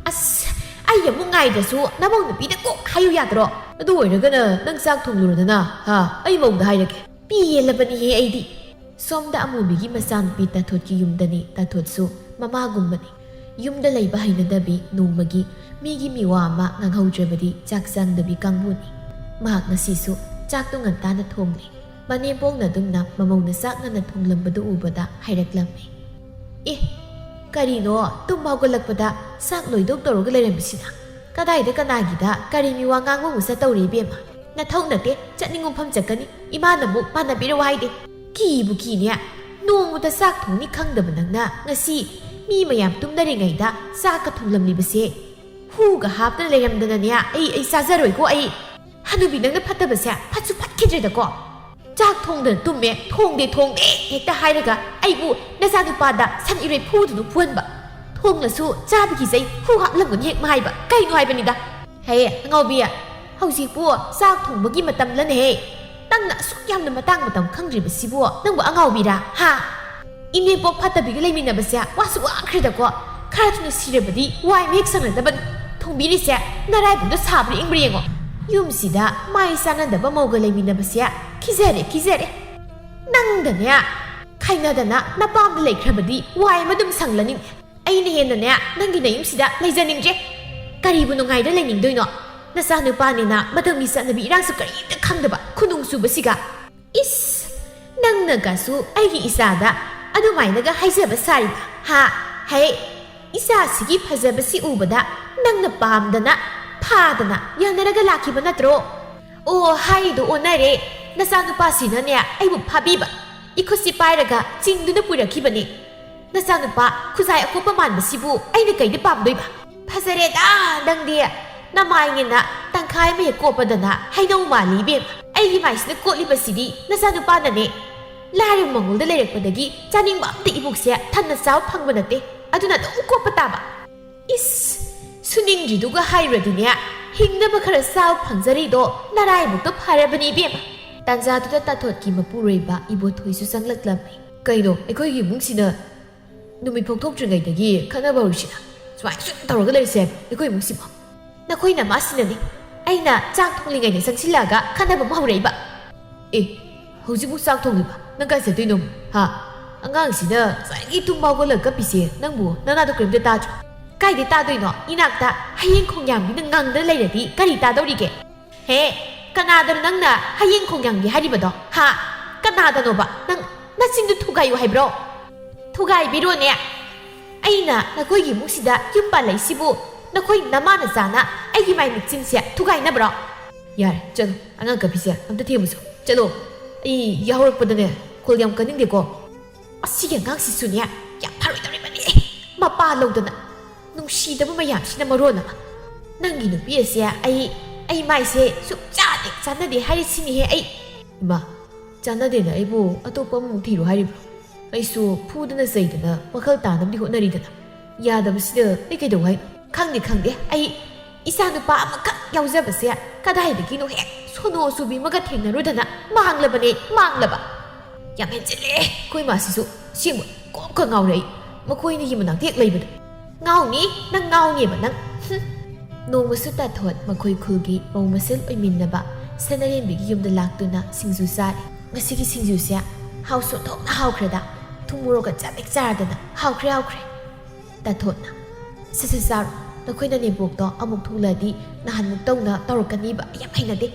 "ꯑꯁ, ꯑꯩ ꯑꯃꯨꯛ ꯉꯥꯏꯗ꯭ꯔꯁꯨ ꯅꯃꯧ ꯅꯨꯄꯤꯗ ꯀꯣꯛ ꯍꯥꯏꯌꯨ ꯌꯥꯗ꯭ꯔꯣ?" "ꯑꯗꯨ ꯑꯣꯏꯔꯒꯅ ꯅꯪ ꯆꯥꯛ ꯊꯣꯡꯂꯨꯔꯣꯗꯅ, ꯍꯥ? ꯑꯩ ꯃꯧꯗ ꯍꯥꯏꯔꯒꯦ꯫" ꯄꯦꯜꯂꯕꯅꯤꯍꯦ ꯑꯩꯗꯤ꯫ ꯁꯣꯝꯗ ꯑꯃꯨꯕꯤꯒꯤ ꯃꯆꯥꯅꯨꯄꯤ ꯇꯥꯊꯣꯠꯀꯤ ꯌꯨꯝꯗꯅꯤ꯫ ꯇꯥꯊꯣꯠꯁꯨ ꯃꯃꯥꯒꯨꯝꯕꯅꯤ꯫ ꯌꯨꯝꯗ ꯂꯩꯕ ꯍꯩꯅꯗꯕꯤ, ꯅꯣꯡꯃꯒꯤ ꯃꯤꯒꯤ ꯃꯤꯋꯥ ꯑꯃ ꯉꯥꯡꯍꯧꯗ꯭ꯔꯕꯗꯤ ꯆꯥꯛ ꯆꯪꯗꯕꯤ ꯀꯥꯡꯕꯨꯅꯤ꯫ ꯃꯍꯥꯛ ꯉꯁꯤꯁꯨ ꯆꯥꯛꯇꯨ ꯉꯟꯇꯥꯅ ꯊꯣꯡꯂꯦ꯫ ꯃꯅꯦꯝꯄꯣꯛꯅ ꯑꯗꯨꯝꯅ ꯃꯃꯧꯅ ꯆꯥꯛ ꯉꯟꯅ ꯊꯣꯡꯂꯝꯕꯗꯨ ꯎꯕꯗ ꯍꯥꯏꯔꯛꯂꯝꯃꯤ꯫ "ꯑꯦ, ꯀꯔꯤꯅꯣ ꯇꯨꯝꯕ ꯍꯧꯒꯠꯂꯛꯄꯗ ꯆꯥꯛ ꯂꯣꯏꯗꯧ ꯇꯧꯔꯒ ꯂꯩꯔꯝꯃꯤꯁꯤꯅ? ꯀꯗꯥꯏꯗ ꯀꯅꯥꯒꯤꯗ ꯀꯔꯤ ꯃꯤꯋꯥ ꯉꯥꯡꯕ ꯑꯃꯨꯛ ꯆꯠꯇꯧꯔꯤ ꯏꯕꯦꯝꯃ? ꯅꯊꯧ ꯅꯠꯇꯦ, ꯆꯠꯅꯤꯡ ꯃꯐꯝ ꯆꯠꯀꯅꯤ, ꯏꯃꯥꯅ ꯑꯃꯨꯛ ꯃꯥꯟꯅꯕꯤꯔꯣ ꯍꯥꯏꯗꯦ꯫" "ꯀꯤꯕꯨ ꯀꯤꯅꯦ, ꯅꯣꯡꯃꯇ ꯆꯥꯛ ꯊꯣꯡꯅꯤ ꯈꯪꯗꯕ ꯅꯪꯅ ꯉꯁꯤ ꯃꯤ ꯃꯌꯥꯝ ꯇꯨꯝꯅꯔꯤꯉꯩꯗ ꯆꯥꯛꯀ ꯊꯣꯡꯂꯝꯂꯤꯕꯁꯦ꯫ ꯍꯨꯒ ꯍꯥꯞꯇꯅ ꯂꯩꯔꯝꯗꯅꯅꯦ, ꯑꯩ, ꯑꯩ ꯆꯥꯖꯔꯣꯏꯀꯣ ꯑꯩ꯫ ꯍꯅꯨꯕꯤ ꯅꯪꯅ ꯐꯠꯇꯕꯁꯦ ꯐꯠꯁꯨ ꯐꯠꯈꯤꯗ꯭ꯔꯦꯗꯀꯣ꯫ ꯆꯥꯛ ꯊꯣꯡꯗꯅ ꯇꯨꯝꯃꯦ, ꯊꯣꯡꯗꯦ, ꯊꯣꯡꯗꯦ ꯍꯦꯛꯇ ꯍꯥꯏꯔꯒ ꯑꯩꯕꯨ ꯅꯆꯥꯅꯨꯄꯥꯗ ꯁꯟ ꯏꯔꯣꯏ ꯐꯨꯗꯨꯅ ꯐꯨꯍꯟꯕ꯫ ꯊꯣꯡꯂꯁꯨ ꯆꯥꯕꯒꯤ ꯆꯩ ꯍꯨ ꯍꯥꯞꯂꯝꯒꯅꯤ ꯍꯦꯛ ꯃꯍꯥꯏꯕ꯫ ꯀꯩꯅꯣ ꯍꯥꯏꯕꯅꯤꯗ?" ꯍꯦ ꯑꯉꯥꯎꯕꯤ, ꯍꯧꯖꯤꯛꯄꯨ ꯆꯥꯛ ꯊꯣꯡꯕꯒꯤ ꯃꯇꯝꯂꯅꯦꯍꯦ? ꯅꯪꯅ ꯑꯁꯨꯛ ꯌꯥꯝꯅ ꯃꯇꯥꯡ ꯃꯇꯝ ꯈꯪꯗ꯭ꯔꯤꯕꯁꯤꯕꯨ ꯅꯪꯕꯨ ꯑꯉꯥꯎꯕꯤꯔꯥ? ꯍꯥ? ꯏꯅꯦꯄꯣꯛ ꯐꯠꯇꯕꯤꯒ ꯂꯩꯃꯤꯟꯅꯕꯁꯦ ꯋꯥꯁꯨ ꯋꯥꯈ꯭ꯔꯦꯗꯀꯣ꯫ ꯈꯔ ꯊꯨꯅ ꯁꯤꯔꯕꯗꯤ ꯋꯥꯏ ꯃꯍꯤꯛ ꯁꯪꯂꯗꯕꯅꯤ꯫ ꯊꯣꯡꯕꯤꯔꯤꯁꯦ ꯅꯔꯥꯏꯕꯛꯇ ꯁꯥꯕ꯭ꯔꯥ ꯏꯪꯕ꯭ꯔꯥ ꯌꯦꯡꯉꯣ꯫ ꯌꯨꯝꯁꯤꯗ ꯃꯥꯏ ꯆꯥꯟꯅꯗꯕ ꯃꯧꯒ ꯂꯩꯃꯤꯟꯅꯕꯁꯦ ꯈꯤꯖꯔꯦ, ꯈꯤꯖꯔꯦ꯫ ꯅꯪꯗꯅꯦ ꯈꯥꯏꯅꯗꯅ ꯅꯄꯥꯝꯗ ꯂꯩꯈ꯭ꯔꯕꯗꯤ ꯋꯥꯏ ꯑꯃ ꯑꯗꯨꯝ ꯁꯪꯂꯅꯤ꯫ ꯑꯩꯅ ꯍꯦꯟꯅꯅꯦ ꯅꯪꯒꯤ ꯅꯌꯨꯝꯁꯤꯗ ꯂꯩꯖꯅꯤꯡꯗ꯭ꯔꯦ꯫ ꯀꯔꯤꯕꯨ ꯅꯨꯡꯉꯥꯏꯗ ꯂꯩꯅꯤꯡꯗꯣꯏꯅꯣ? ꯅꯆꯥꯅꯨꯄꯥꯅꯤꯅ ꯃꯇꯝꯒꯤ ꯆꯠꯅꯕꯤ ꯏꯔꯥꯡꯁꯨ ꯀꯔꯤꯝꯇ ꯈꯪꯗꯕ ꯈꯨꯅꯨꯡ ꯆꯨꯕꯁꯤꯒ꯫ ꯏꯁ! ꯅꯪꯅꯒꯁꯨ ꯑꯩꯒꯤ ꯏꯆꯥꯗ ꯑꯗꯨꯃꯥꯏꯅꯒ ꯍꯥꯏꯖꯕ ꯁꯥꯔꯤꯕ, ꯍꯥ? ꯍꯦ, ꯏꯆꯥꯁꯤꯒꯤ ꯐꯖꯕꯁꯤ ꯎꯕꯗ ꯅꯪꯅ ꯄꯥꯝꯗꯅ, ꯐꯥꯗꯅ ꯌꯥꯅꯔꯒ ꯂꯥꯛꯈꯤꯕ ꯅꯠꯇ꯭ꯔꯣ? ꯑꯣ, ꯍꯥꯏꯔꯤꯗꯣ ꯑꯣꯟꯅꯔꯦ꯫ ꯅꯆꯥꯅꯨꯄꯥꯁꯤꯅꯅꯦ ꯑꯩꯕꯨ ꯐꯥꯕꯤꯕ, ꯏꯈꯨꯠꯁꯤ ꯄꯥꯏꯔꯒ ꯆꯤꯡꯗꯨꯅ ꯄꯨꯔꯛꯈꯤꯕꯅꯦ꯫ ꯅꯆꯥꯅꯨꯄꯥ ꯈꯨꯖꯥꯏ ꯑꯀꯣꯞꯄ ꯃꯥꯟꯕꯁꯤꯕꯨ ꯑꯩꯅ ꯀꯩꯗ ꯄꯥꯝꯗꯣꯏꯕ? ꯐꯖꯔꯦꯗ ꯅꯪꯗꯤ꯫ ꯅꯃꯥꯏꯅꯦꯅ ꯇꯪꯈꯥꯏ ꯑꯃ ꯍꯦꯛ ꯀꯣꯞꯄꯗꯅ ꯍꯩꯅꯧ ꯃꯥꯜꯂꯤ ꯏꯕꯦꯝꯃ꯫ ꯑꯩꯒꯤ ꯃꯥꯏꯁꯤꯅ ꯀꯣꯠꯂꯤꯕꯁꯤꯗꯤ ꯅꯆꯥꯅꯨꯄꯥꯅꯅꯦ꯫ ꯂꯥꯏꯔꯕ ꯃꯉꯣꯜꯗ ꯂꯩꯔꯛꯄꯗꯒꯤ ꯆꯥꯅꯤꯡꯕ ꯑꯝꯇ ꯏꯕꯨꯛꯁꯦ ꯊꯟꯅ ꯆꯥꯕ ꯐꯪꯕ ꯅꯠꯇꯦ꯫ ꯑꯗꯨꯅ ꯑꯗꯨꯝ ꯀꯣꯞꯄ ꯇꯥꯕ꯫ ꯏꯁ! ꯁꯨꯅꯤꯡꯗ꯭ꯔꯤꯗꯨꯒ ꯍꯥꯏꯔꯨꯔꯗꯤꯅꯦ, ꯍꯤꯡꯅꯕ ꯈꯔ ꯆꯥꯕ ꯐꯪꯖꯔꯤꯗꯣ ꯅꯔꯥꯏꯕꯛꯇ ꯐꯔꯕꯅꯤ ꯏꯕꯦꯝꯃ꯫ ꯇꯥꯟꯖꯥꯗꯨꯗ ꯇꯥꯊꯣꯠꯀꯤ ꯃꯄꯨꯔꯣꯏꯕ ꯏꯕꯣꯊꯣꯏꯁꯨ ꯆꯪꯂꯛꯂꯝꯃꯤ꯫ ꯀꯩꯅꯣ, ꯑꯩꯈꯣꯏꯒꯤ ꯏꯃꯨꯡꯁꯤꯅ ꯅꯨꯃꯤꯠ ꯐꯥꯎ ꯊꯣꯛꯇ꯭ꯔꯤꯉꯩꯗꯒꯤ ꯈꯠꯅꯕ ꯍꯧꯔꯤꯁꯤꯅ? ꯁꯨꯃꯥꯏꯅ ꯁꯨꯝ ꯇꯧꯔꯒ ꯂꯩꯔꯤꯁꯦ ꯑꯩꯈꯣꯏ ꯏꯃꯨꯡꯁꯤꯕꯣ? ꯅꯈꯣꯏ ꯅꯃꯥꯁꯤꯅꯅꯤ꯫ ꯑꯩꯅ ꯆꯥꯛ ꯊꯣꯡꯂꯤꯉꯩꯗ ꯆꯪꯁꯤꯜꯂꯛꯑꯒ ꯈꯠꯅꯕ ꯑꯃ ꯍꯧꯔꯛꯏꯕ꯫ ꯑꯦ, ꯍꯧꯖꯤꯛꯄꯨ ꯆꯥꯛ ꯊꯣꯡꯉꯤꯕ? ꯅꯪ ꯀꯥꯏ ꯆꯠꯇꯣꯏꯅꯣ? ꯍꯥ? ꯑꯉꯥꯡꯁꯤꯅ ꯉꯁꯥꯏꯗꯒꯤ ꯇꯨꯝꯕ ꯍꯧꯒꯠꯂꯒ ꯀꯞꯄꯤꯁꯦ ꯅꯪꯕꯨ ꯅꯅꯥꯗꯣ ꯀꯔꯤꯝꯇ ꯇꯥꯗ꯭ꯔꯣ? ꯀꯥꯏꯗꯩ ꯇꯥꯗꯣꯏꯅꯣ? ꯏꯅꯥꯛꯇ ꯍꯌꯦꯡ ꯈꯣꯡꯌꯥꯝꯕꯤꯅ ꯉꯪꯗꯅ ꯂꯩꯔꯗꯤ ꯀꯔꯤ ꯇꯥꯗꯧꯔꯤꯒꯦ? ꯍꯦ, ꯀꯅꯥꯗꯅꯣ ꯅꯪꯅ ꯍꯌꯦꯡ ꯈꯣꯡꯌꯥꯝꯕꯤ ꯍꯥꯏꯔꯤꯕꯗꯣ? ꯍꯥ? ꯀꯅꯥꯗꯅꯣꯕ? ꯅꯪ ꯅꯆꯤꯟꯗꯨ ꯊꯨꯒꯥꯏꯌꯨ ꯍꯥꯏꯕ꯭ꯔꯣ? ꯊꯨꯒꯥꯏꯕꯤꯔꯣꯅꯦ꯫ ꯑꯩꯅ ꯅꯈꯣꯏꯒꯤ ꯏꯃꯨꯡꯁꯤꯗ ꯌꯨꯝ ꯄꯥꯜꯂꯛꯏꯁꯤꯕꯨ ꯅꯈꯣꯏ ꯅꯃꯥ ꯅꯆꯥꯅ ꯑꯩꯒꯤ ꯃꯥꯏ ꯃꯤꯠꯁꯤꯡꯁꯦ ꯊꯨꯒꯥꯏꯅꯕ꯭ꯔꯣ? ꯌꯥꯔꯦ, ꯆꯠꯂꯣ꯫ ꯑꯉꯥꯡ ꯀꯞꯄꯤꯁꯦ ꯑꯝꯇ ꯊꯦꯝꯃꯨꯁꯣ꯫ ꯆꯠꯂꯣ꯫ ꯑꯩ ꯌꯥꯍꯧꯔꯛꯄꯗꯅꯦ ꯈꯣꯜ ꯌꯥꯝ ꯀꯟꯅꯤꯡꯗꯦꯀꯣ꯫ ꯑꯁꯤꯒꯤ ꯑꯉꯥꯡꯁꯤꯁꯨꯅꯦ ꯌꯥꯝ ꯐꯔꯣꯏꯗꯧꯔꯤꯕꯅꯤ꯫ ꯃꯄꯥ ꯂꯧꯗꯅ꯫ ꯅꯨꯡꯁꯤꯗꯕ ꯃꯌꯥꯝꯁꯤꯅ ꯃꯔꯣꯟ ꯑꯃ꯫ ꯅꯪꯒꯤ ꯅꯨꯄꯤ ꯑꯁꯦ ꯑꯩ, ꯑꯩ ꯃꯥꯏꯁꯦ ꯁꯨꯛꯆꯥꯗꯤ ꯆꯥꯟꯅꯗꯦ ꯍꯥꯏꯔꯤꯁꯤꯅꯤꯍꯦ ꯑꯩ꯫ ꯏꯃꯥ, ꯆꯥꯟꯅꯗꯦꯅ ꯑꯩꯕꯨ ꯑꯇꯣꯞꯄ ꯑꯃꯃꯨꯛ ꯊꯤꯔꯣ ꯍꯥꯏꯔꯤꯕ꯭ꯔꯣ? ꯑꯩꯁꯨ ꯐꯨꯗꯅ ꯆꯩꯗꯅ ꯋꯥꯈꯜ ꯇꯥꯅꯕꯗꯤ ꯍꯣꯠꯅꯔꯤꯗꯅ꯫ ꯌꯥꯗꯕꯁꯤꯗ ꯑꯩ ꯀꯩꯗꯧ ꯍꯥꯏꯅꯣ? ꯈꯪꯗꯦ, ꯈꯪꯗꯦ꯫ ꯑꯩ, ꯏꯆꯥ ꯅꯨꯄꯥ ꯑꯃꯈꯛ ꯌꯥꯎꯖꯕꯁꯦ ꯀꯗꯥꯏꯗꯒꯤꯅꯣ ꯍꯦꯛ ꯁꯣꯅꯣ ꯆꯨꯕꯤ ꯑꯃꯒ ꯊꯦꯡꯅꯔꯨꯗꯅ ꯃꯥꯡꯂꯕꯅꯦ, ꯃꯥꯡꯂꯕ꯫ ꯌꯥꯝ ꯍꯦꯟꯖꯤꯜꯂꯦ ꯑꯩꯈꯣꯏ ꯃꯥꯁꯤꯁꯨ꯫ ꯁꯤꯃꯨꯛ ꯀꯣꯛꯀ ꯉꯥꯎꯔꯦ ꯑꯩ, ꯃꯈꯣꯏ ꯑꯅꯤꯒꯤ ꯃꯅꯥꯛꯇ ꯍꯦꯛ ꯂꯩꯕꯗ꯫ ꯉꯥꯎꯅꯤ, ꯅꯪ ꯉꯥꯎꯅꯦꯕ ꯅꯪ꯫ ꯍꯨꯝ꯫ ꯅꯣꯡꯃꯁꯨ ꯇꯥꯊꯣꯠ ꯃꯈꯣꯏ ꯈꯨꯜꯒꯤ ꯃꯧ ꯃꯁꯦꯜ ꯑꯣꯏꯃꯤꯟꯅꯕ ꯁꯅꯥꯔꯦꯝꯕꯤꯒꯤ ꯌꯨꯝꯗ ꯂꯥꯛꯇꯨꯅ ꯁꯤꯡꯖꯨ ꯆꯥꯔꯦ꯫ ꯉꯁꯤꯒꯤ ꯁꯤꯡꯖꯨꯁꯦ ꯍꯥꯎꯁꯨ ꯑꯣꯟꯊꯣꯛꯅ ꯍꯥꯎꯈ꯭ꯔꯦꯗ꯫ ꯊꯨꯝ ꯃꯣꯔꯣꯛꯀ ꯆꯥꯃꯤꯛ ꯆꯥꯔꯗꯅ ꯍꯥꯎꯈ꯭ꯔꯦ, ꯍꯥꯎꯈ꯭ꯔꯦ꯫ ꯇꯥꯊꯣꯠꯅ, "ꯁꯠ ꯁꯠ ꯆꯥꯔꯣ, ꯅꯈꯣꯏ ꯅꯅꯦꯝꯄꯣꯛꯇꯣ ꯑꯃꯨꯛ ꯊꯣꯛꯂꯛꯑꯗꯤ ꯅꯍꯥꯟꯃꯨꯛ ꯇꯧꯅ ꯇꯧꯔꯛꯀꯅꯤꯕ, ꯑꯩ ꯌꯥꯝ ꯍꯩꯅꯗꯦ"꯫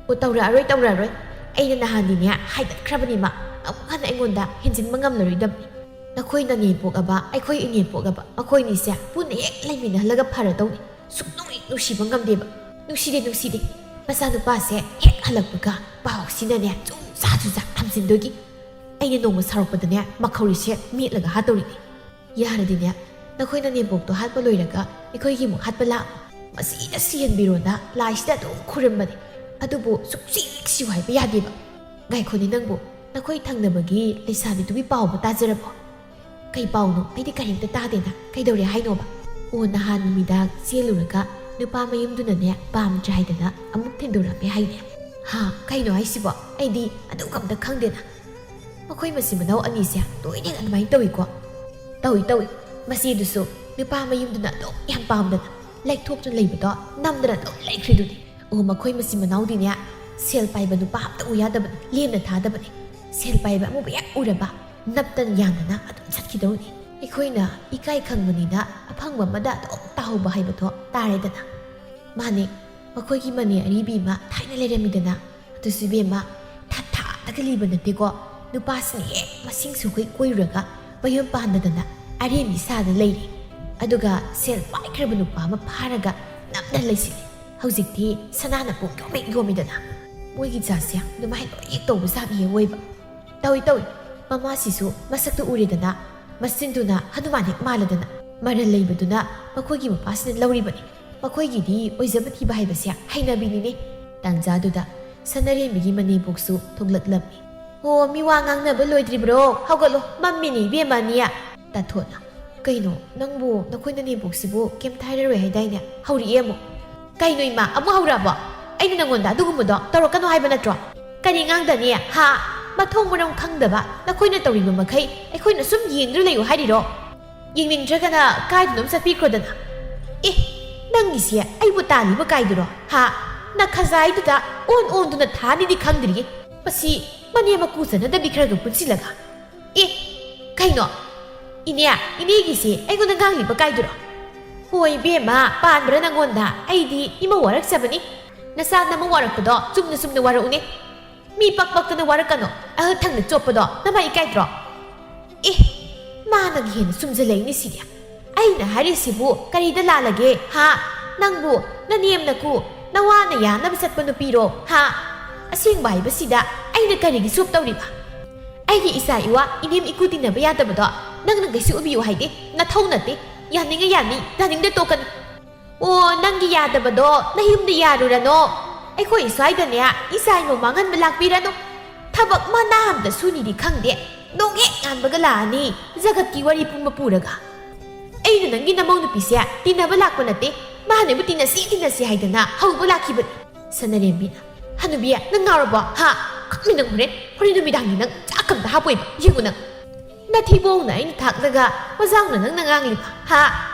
"ꯑꯣ, ꯇꯧꯔꯛꯑꯔꯣꯏ, ꯇꯧꯔꯛꯑꯔꯣꯏ꯫ ꯑꯩꯅ ꯅꯍꯥꯟꯗꯤꯅꯦ ꯍꯥꯏꯗꯠꯈ꯭ꯔꯕꯅꯤ ꯃꯥ, ꯑꯃꯨꯛ ꯍꯟꯅ ꯑꯩꯉꯣꯟꯗ ꯍꯦꯟꯖꯤꯟꯕ ꯉꯝꯂꯔꯣꯏꯗꯕꯅꯤ꯫ ꯅꯈꯣꯏ ꯅꯅꯦꯝꯄꯣꯛꯑꯕ, ꯑꯩꯈꯣꯏ ꯏꯅꯦꯝꯄꯣꯛꯑꯕ, ꯃꯈꯣꯏꯅꯤꯁꯦ ꯄꯨꯟꯅ ꯍꯦꯛ ꯂꯩꯃꯤꯟꯅꯍꯜꯂꯒ ꯐꯔꯗꯧꯅꯤ꯫ ꯁꯨꯛꯅꯨꯡ ꯍꯦꯛ ꯅꯨꯡꯁꯤꯕ ꯉꯝꯗꯦꯕ꯫ ꯅꯨꯡꯁꯤꯗꯦ, ꯅꯨꯡꯁꯤꯗꯦ꯫ ꯃꯆꯥꯅꯨꯄꯥꯁꯦ ꯍꯦꯛ ꯍꯜꯂꯛꯄꯒ ꯄꯥꯎꯁꯤꯅꯅꯦ ꯆꯨꯝ ꯆꯥ ꯆꯨꯝ ꯆꯥ ꯊꯝꯖꯤꯟꯗꯣꯏꯒꯤ꯫ ꯑꯩꯅ ꯅꯣꯡꯃ ꯁꯥꯎꯔꯛꯄꯗꯅꯦ ꯃꯈꯧꯔꯤꯁꯦ ꯃꯦꯠꯂꯒ ꯍꯥꯠꯇꯧꯔꯤꯅꯤ꯫ ꯌꯥꯔꯗꯤꯅꯦ, ꯅꯈꯣꯏ ꯅꯅꯦꯝꯄꯣꯛꯇꯣ ꯍꯥꯠꯄ ꯂꯣꯏꯔꯒ ꯑꯩꯈꯣꯏꯒꯤ ꯑꯃꯨꯛ ꯍꯥꯠꯄ ꯂꯥꯛꯑꯣ꯫ ꯃꯁꯤꯗ ꯁꯤꯍꯟꯕꯤꯔꯣꯅ ꯂꯥꯏꯁꯤꯗ ꯑꯗꯨꯝ ꯈꯨꯔꯨꯝꯕꯅꯦ꯫ ꯑꯗꯨꯕꯨ ꯁꯨꯛꯁꯤ ꯍꯦꯛ ꯁꯤꯌꯨ ꯍꯥꯏꯕ ꯌꯥꯗꯦꯕ꯫ ꯉꯥꯏꯈꯣꯅꯦ ꯅꯪꯕꯨ, ꯅꯈꯣꯏ ꯊꯪꯅꯕꯒꯤ ꯂꯩꯁꯥꯕꯤꯗꯨꯒꯤ ꯄꯥꯎ ꯑꯃ ꯇꯥꯖꯔꯕꯣ?" "ꯀꯩ ꯄꯥꯎꯅꯣ? ꯑꯩꯗꯤ ꯀꯔꯤꯝꯇ ꯇꯥꯗꯦꯅ꯫ ꯀꯩꯗꯧꯔꯦ ꯍꯥꯏꯅꯣꯕ?" "ꯑꯣ, ꯅꯍꯥꯟ ꯅꯨꯃꯤꯗꯥꯡ ꯆꯦꯜꯂꯨꯔꯒ ꯅꯨꯄꯥ ꯃꯌꯨꯝꯗꯨꯅꯅꯦ ꯄꯥꯝꯗ꯭ꯔꯦ ꯍꯥꯏꯗꯅ ꯑꯃꯨꯛ ꯊꯤꯟꯗꯣꯔꯛꯑꯦ ꯍꯥꯏꯅꯦ"꯫ "ꯍꯥ? ꯀꯩꯅꯣ ꯍꯥꯏꯁꯤꯕꯣ? ꯑꯩꯗꯤ ꯑꯗꯨꯒ ꯑꯝꯇ ꯈꯪꯗꯦꯅ"꯫ "ꯃꯈꯣꯏ ꯃꯆꯤꯟ ꯃꯅꯥꯎ ꯑꯅꯤꯁꯦ ꯇꯣꯏꯅ ꯑꯗꯨꯃꯥꯏꯅ ꯇꯧꯏꯀꯣ?" "ꯇꯧꯏ, ꯇꯧꯏ꯫ ꯃꯆꯦꯗꯨꯁꯨ ꯅꯨꯄꯥ ꯃꯌꯨꯝꯗꯨꯅ ꯑꯗꯨꯝ ꯌꯥꯝ ꯄꯥꯝꯗꯅ ꯂꯩꯊꯣꯛꯇꯨꯅ ꯂꯩꯕꯗꯣ ꯅꯝꯗꯅ ꯑꯗꯨꯝ ꯂꯩꯈ꯭ꯔꯤꯗꯨꯅꯤ꯫ ꯑꯣ, ꯃꯈꯣꯏ ꯃꯆꯤꯟ ꯃꯅꯥꯎꯗꯤꯅꯦ ꯁꯦꯜ ꯄꯥꯏꯕ ꯅꯨꯄꯥ ꯑꯝꯇ ꯎ ꯌꯥꯗꯕꯅꯤ, ꯂꯦꯝꯅ ꯊꯥꯗꯕꯅꯤ꯫ ꯁꯦꯜ ꯄꯥꯏꯕ ꯑꯃꯕꯨ ꯍꯦꯛ ꯎꯔꯕ ꯅꯞꯇꯅ ꯌꯥꯟꯗꯅ ꯑꯗꯨꯝ ꯆꯠꯈꯤꯗꯧꯅꯤ꯫ ꯑꯩꯈꯣꯏꯅ ꯏꯀꯥꯏ ꯈꯪꯕꯅꯤꯅ ꯑꯐꯪꯕ ꯑꯃꯗ ꯑꯗꯨꯝ ꯇꯥꯍꯧꯕ ꯍꯥꯏꯕꯗꯣ ꯇꯥꯔꯦꯗꯅ"꯫ "ꯃꯥꯅꯦ, ꯃꯈꯣꯏꯒꯤ ꯃꯅꯦ ꯑꯔꯤꯕꯤ ꯑꯃ ꯊꯥꯏꯅ ꯂꯩꯔꯝꯃꯤꯗꯅ꯫ ꯑꯗꯨꯁꯨ ꯏꯕꯦꯝꯃ, ꯊꯥ ꯊꯥꯗꯒ ꯂꯤꯕ ꯅꯠꯇꯦꯀꯣ꯫ ꯅꯨꯄꯥꯁꯤꯅ ꯍꯦꯛ ꯃꯁꯤꯡ ꯁꯨꯈꯩ ꯀꯣꯏꯔꯨꯔꯒ ꯃꯌꯨꯝ ꯄꯥꯟꯗꯗꯅ ꯑꯔꯦꯝꯕꯤ ꯁꯥꯗ ꯂꯩꯔꯦ꯫ ꯑꯗꯨꯒ ꯁꯦꯜ ꯄꯥꯏꯈ꯭ꯔꯕ ꯅꯨꯄꯥ ꯑꯃ ꯐꯥꯔꯒ ꯅꯝꯅ ꯂꯩꯁꯤꯜꯂꯦ꯫ ꯍꯧꯖꯤꯛꯇꯤ ꯁꯅꯥꯅ ꯄꯨꯡ ꯌꯣꯝ ꯍꯦꯛ ꯌꯣꯝꯃꯤꯗꯅ꯫ ꯃꯣꯏꯒꯤ ꯖꯥꯠꯁꯦ ꯑꯗꯨꯃꯥꯏꯅ ꯂꯣꯏ ꯍꯦꯛ ꯇꯧꯕ ꯖꯥꯠꯅꯤ ꯑꯋꯣꯏꯕ"꯫ "ꯇꯧꯏ, ꯇꯧꯏ꯫ ꯃꯃꯥꯁꯤꯁꯨ ꯃꯁꯛꯇꯨ ꯎꯔꯦꯗꯅ, ꯃꯆꯤꯟꯗꯨꯅ ꯍꯅꯨꯃꯥꯟ ꯍꯦꯛ ꯃꯥꯜꯂꯗꯅ꯫ ꯃꯔꯜ ꯂꯩꯕꯗꯨꯅ ꯃꯈꯣꯏꯒꯤ ꯃꯄꯥꯁꯤꯅ ꯂꯧꯔꯤꯕꯅꯤ꯫ ꯃꯈꯣꯏꯒꯤꯗꯤ ꯑꯣꯏꯖꯕ ꯊꯤꯕ ꯍꯥꯏꯕꯁꯦ ꯍꯩꯅꯕꯤꯅꯤꯅꯦ"꯫ ꯇꯥꯟꯖꯥꯗꯨꯗ ꯁꯅꯥꯔꯦꯝꯕꯤꯒꯤ ꯃꯅꯦꯝꯕꯣꯛꯁꯨ ꯊꯣꯛꯂꯛꯂꯝꯃꯤ꯫ "ꯑꯣ, ꯃꯤ ꯋꯥ ꯉꯥꯡꯅꯕ ꯂꯣꯏꯗ꯭ꯔꯤꯕ꯭ꯔꯣ? ꯍꯧꯒꯠꯂꯣ, ꯃꯝꯃꯤꯅꯦ ꯏꯕꯦꯝꯃ ꯑꯅꯤ"꯫ ꯇꯥꯊꯣꯠꯅ, ꯀꯩꯅꯣ, ꯅꯪꯕꯨ ꯅꯈꯣꯏ ꯅꯅꯦꯝꯄꯣꯛꯁꯤꯕꯨ ꯀꯩꯝꯇ ꯍꯥꯏꯔꯔꯣꯏ ꯍꯥꯏꯗꯥꯏꯅꯦ? ꯍꯧꯔꯛꯑꯦ ꯑꯃꯨꯛ꯫ ꯀꯩꯅꯣ ꯏꯃꯥ, ꯑꯃꯨꯛ ꯍꯧꯔꯛꯑꯕꯣ? ꯑꯩꯅ ꯅꯪꯉꯣꯟꯗ ꯑꯗꯨꯒꯨꯝꯕꯗꯣ ꯇꯧꯔꯛꯀꯅꯣ ꯍꯥꯏꯕ ꯅꯠꯇ꯭ꯔꯣ? ꯀꯔꯤ ꯉꯥꯡꯗꯅꯤ? ꯍꯥ? ꯃꯊꯣꯡ ꯃꯔꯝ ꯈꯪꯗꯕ ꯅꯈꯣꯏꯅ ꯇꯧꯔꯤꯕ ꯃꯈꯩ ꯑꯩꯈꯣꯏꯅ ꯁꯨꯝ ꯌꯦꯡꯗꯨꯅ ꯂꯩꯌꯨ ꯍꯥꯏꯔꯤꯔꯣ? ꯌꯦꯡꯅꯤꯡꯗ꯭ꯔꯒꯅ ꯀꯥꯏꯗꯅꯣꯝ ꯆꯠꯄꯤꯈ꯭ꯔꯣꯗꯅ꯫ ꯑꯦ, ꯅꯪꯒꯤꯁꯦ ꯑꯩꯕꯨ ꯇꯥꯜꯂꯤꯕ ꯀꯥꯏꯗꯨꯔꯣ? ꯍꯥ? ꯅꯈꯖꯥꯏꯗꯨꯗ ꯑꯣꯟ ꯑꯣꯟꯗꯨꯅ ꯊꯥꯅꯤꯗꯤ ꯈꯪꯗ꯭ꯔꯤꯌꯦ꯫ ꯃꯁꯤ ꯃꯅꯦꯝ ꯃꯀꯨ ꯆꯠꯅꯗꯕꯤ ꯈꯔꯒ ꯄꯨꯟꯁꯤꯜꯂꯒ꯫ ꯑꯦ, ꯀꯩꯅꯣ? ꯏꯅꯦ, ꯏꯅꯦꯒꯤꯁꯦ ꯑꯩꯉꯣꯟꯗ ꯉꯥꯡꯂꯤꯕ ꯀꯥꯏꯗꯨꯔꯣ? ꯍꯣꯏ ꯏꯕꯦꯝꯃ, ꯄꯥꯟꯕ꯭ꯔꯥ ꯅꯪꯉꯣꯟꯗ? ꯑꯩꯗꯤ ꯏꯃꯧ ꯋꯥꯔꯛꯆꯕꯅꯤ꯫ ꯅꯆꯥ ꯅꯃꯧ ꯋꯥꯔꯛꯄꯗꯣ ꯆꯨꯝꯅ ꯆꯨꯝꯅ ꯋꯥꯔꯛꯎꯅꯦ꯫ ꯃꯤ ꯄꯛ ꯄꯛꯇꯅ ꯋꯥꯔꯛꯀꯅꯣ꯫ ꯑꯍꯜ ꯊꯪꯅ ꯆꯣꯞꯄꯗꯣ ꯅꯃꯥ ꯏꯀꯥꯏꯗ꯭ꯔꯣ? ꯑꯦ, ꯃꯥꯅꯒ ꯍꯦꯟꯅ ꯆꯨꯝꯖꯜꯂꯛꯏꯅꯦ ꯁꯤꯗꯤ꯫ ꯑꯩꯅ ꯍꯥꯏꯔꯤꯁꯤꯕꯨ ꯀꯔꯤꯗ ꯂꯥꯜꯂꯒꯦ, ꯍꯥ? ꯅꯪꯕꯨ ꯅꯅꯦꯝ ꯅꯀꯨ, ꯅꯋꯥꯅ ꯌꯥꯅꯕ ꯆꯠꯄ ꯅꯨꯄꯤꯔꯣ, ꯍꯥ? ꯑꯁꯦꯡꯕ ꯍꯥꯏꯕꯁꯤꯗ ꯑꯩꯅ ꯀꯔꯤꯒꯤ ꯆꯣꯞ ꯇꯧꯔꯤꯕ? ꯑꯩꯒꯤ ꯏꯆꯥ ꯏꯋꯥ, ꯏꯅꯦꯝ ꯏꯀꯨ ꯇꯤꯟꯅꯕ ꯌꯥꯗꯕꯗꯣ ꯅꯪꯅ ꯀꯩꯁꯨ ꯎꯕꯤꯌꯨ ꯍꯥꯏꯗꯦ, ꯅꯊꯧ ꯅꯠꯇꯦ꯫ ꯌꯥꯅꯤꯡꯉ ꯌꯥꯅꯤ, ꯌꯥꯅꯤꯡꯗ ꯇꯣꯛꯀꯅꯤ꯫ ꯑꯣ, ꯅꯪꯒꯤ ꯌꯥꯗꯕꯗꯣ ꯅꯌꯨꯝꯗ ꯌꯥꯔꯨꯔꯅꯣ꯫ ꯑꯩꯈꯣꯏ ꯁ꯭ꯋꯥꯏꯗꯅꯦ ꯏꯆꯥ ꯏꯃꯧ ꯃꯥꯡꯍꯟꯕ ꯂꯥꯛꯄꯤꯔꯅꯨ꯫ ꯊꯕꯛ ꯃꯅꯥ ꯑꯝꯇ ꯁꯨꯅꯤꯗꯤ ꯈꯪꯗꯦ꯫ ꯅꯣꯡ ꯍꯦꯛ ꯉꯥꯟꯕꯒ ꯂꯥꯛꯑꯅꯤ, ꯖꯒꯠꯀꯤ ꯋꯥꯔꯤ ꯄꯨꯝꯕ ꯄꯨꯔꯒ꯫ ꯑꯩꯅ ꯅꯪꯒꯤ ꯅꯃꯧ ꯅꯨꯄꯤꯁꯦ ꯇꯤꯟꯅꯕ ꯂꯥꯛꯄ ꯅꯠꯇꯦ, ꯃꯥꯅꯕꯨ ꯇꯤꯟꯅꯁꯤ ꯇꯤꯟꯅꯁꯤ ꯍꯥꯏꯗꯅ ꯍꯧꯕ ꯂꯥꯛꯈꯤꯕꯅꯤ꯫ ꯁꯅꯔꯦꯝꯕꯤꯅ, "ꯍꯅꯨꯕꯤ, ꯅꯪ ꯉꯥꯎꯔꯕꯣ? ꯍꯥ? ꯈꯪꯅꯤ ꯅꯪ ꯍꯣꯔꯦꯟ, ꯍꯣꯔꯦꯟ ꯅꯨꯃꯤꯗꯥꯡꯗꯤ ꯅꯪ ꯆꯥꯛ ꯑꯝꯇ ꯍꯥꯞꯄꯣꯏꯕ, ꯌꯦꯡꯉꯨ ꯅꯪ꯫ ꯅꯊꯤꯕꯣꯡꯅ ꯑꯩꯅ ꯊꯥꯛꯂꯒ ꯃꯖꯥꯎꯅ ꯅꯪꯅ ꯉꯥꯡꯂꯤꯕ, ꯍꯥ?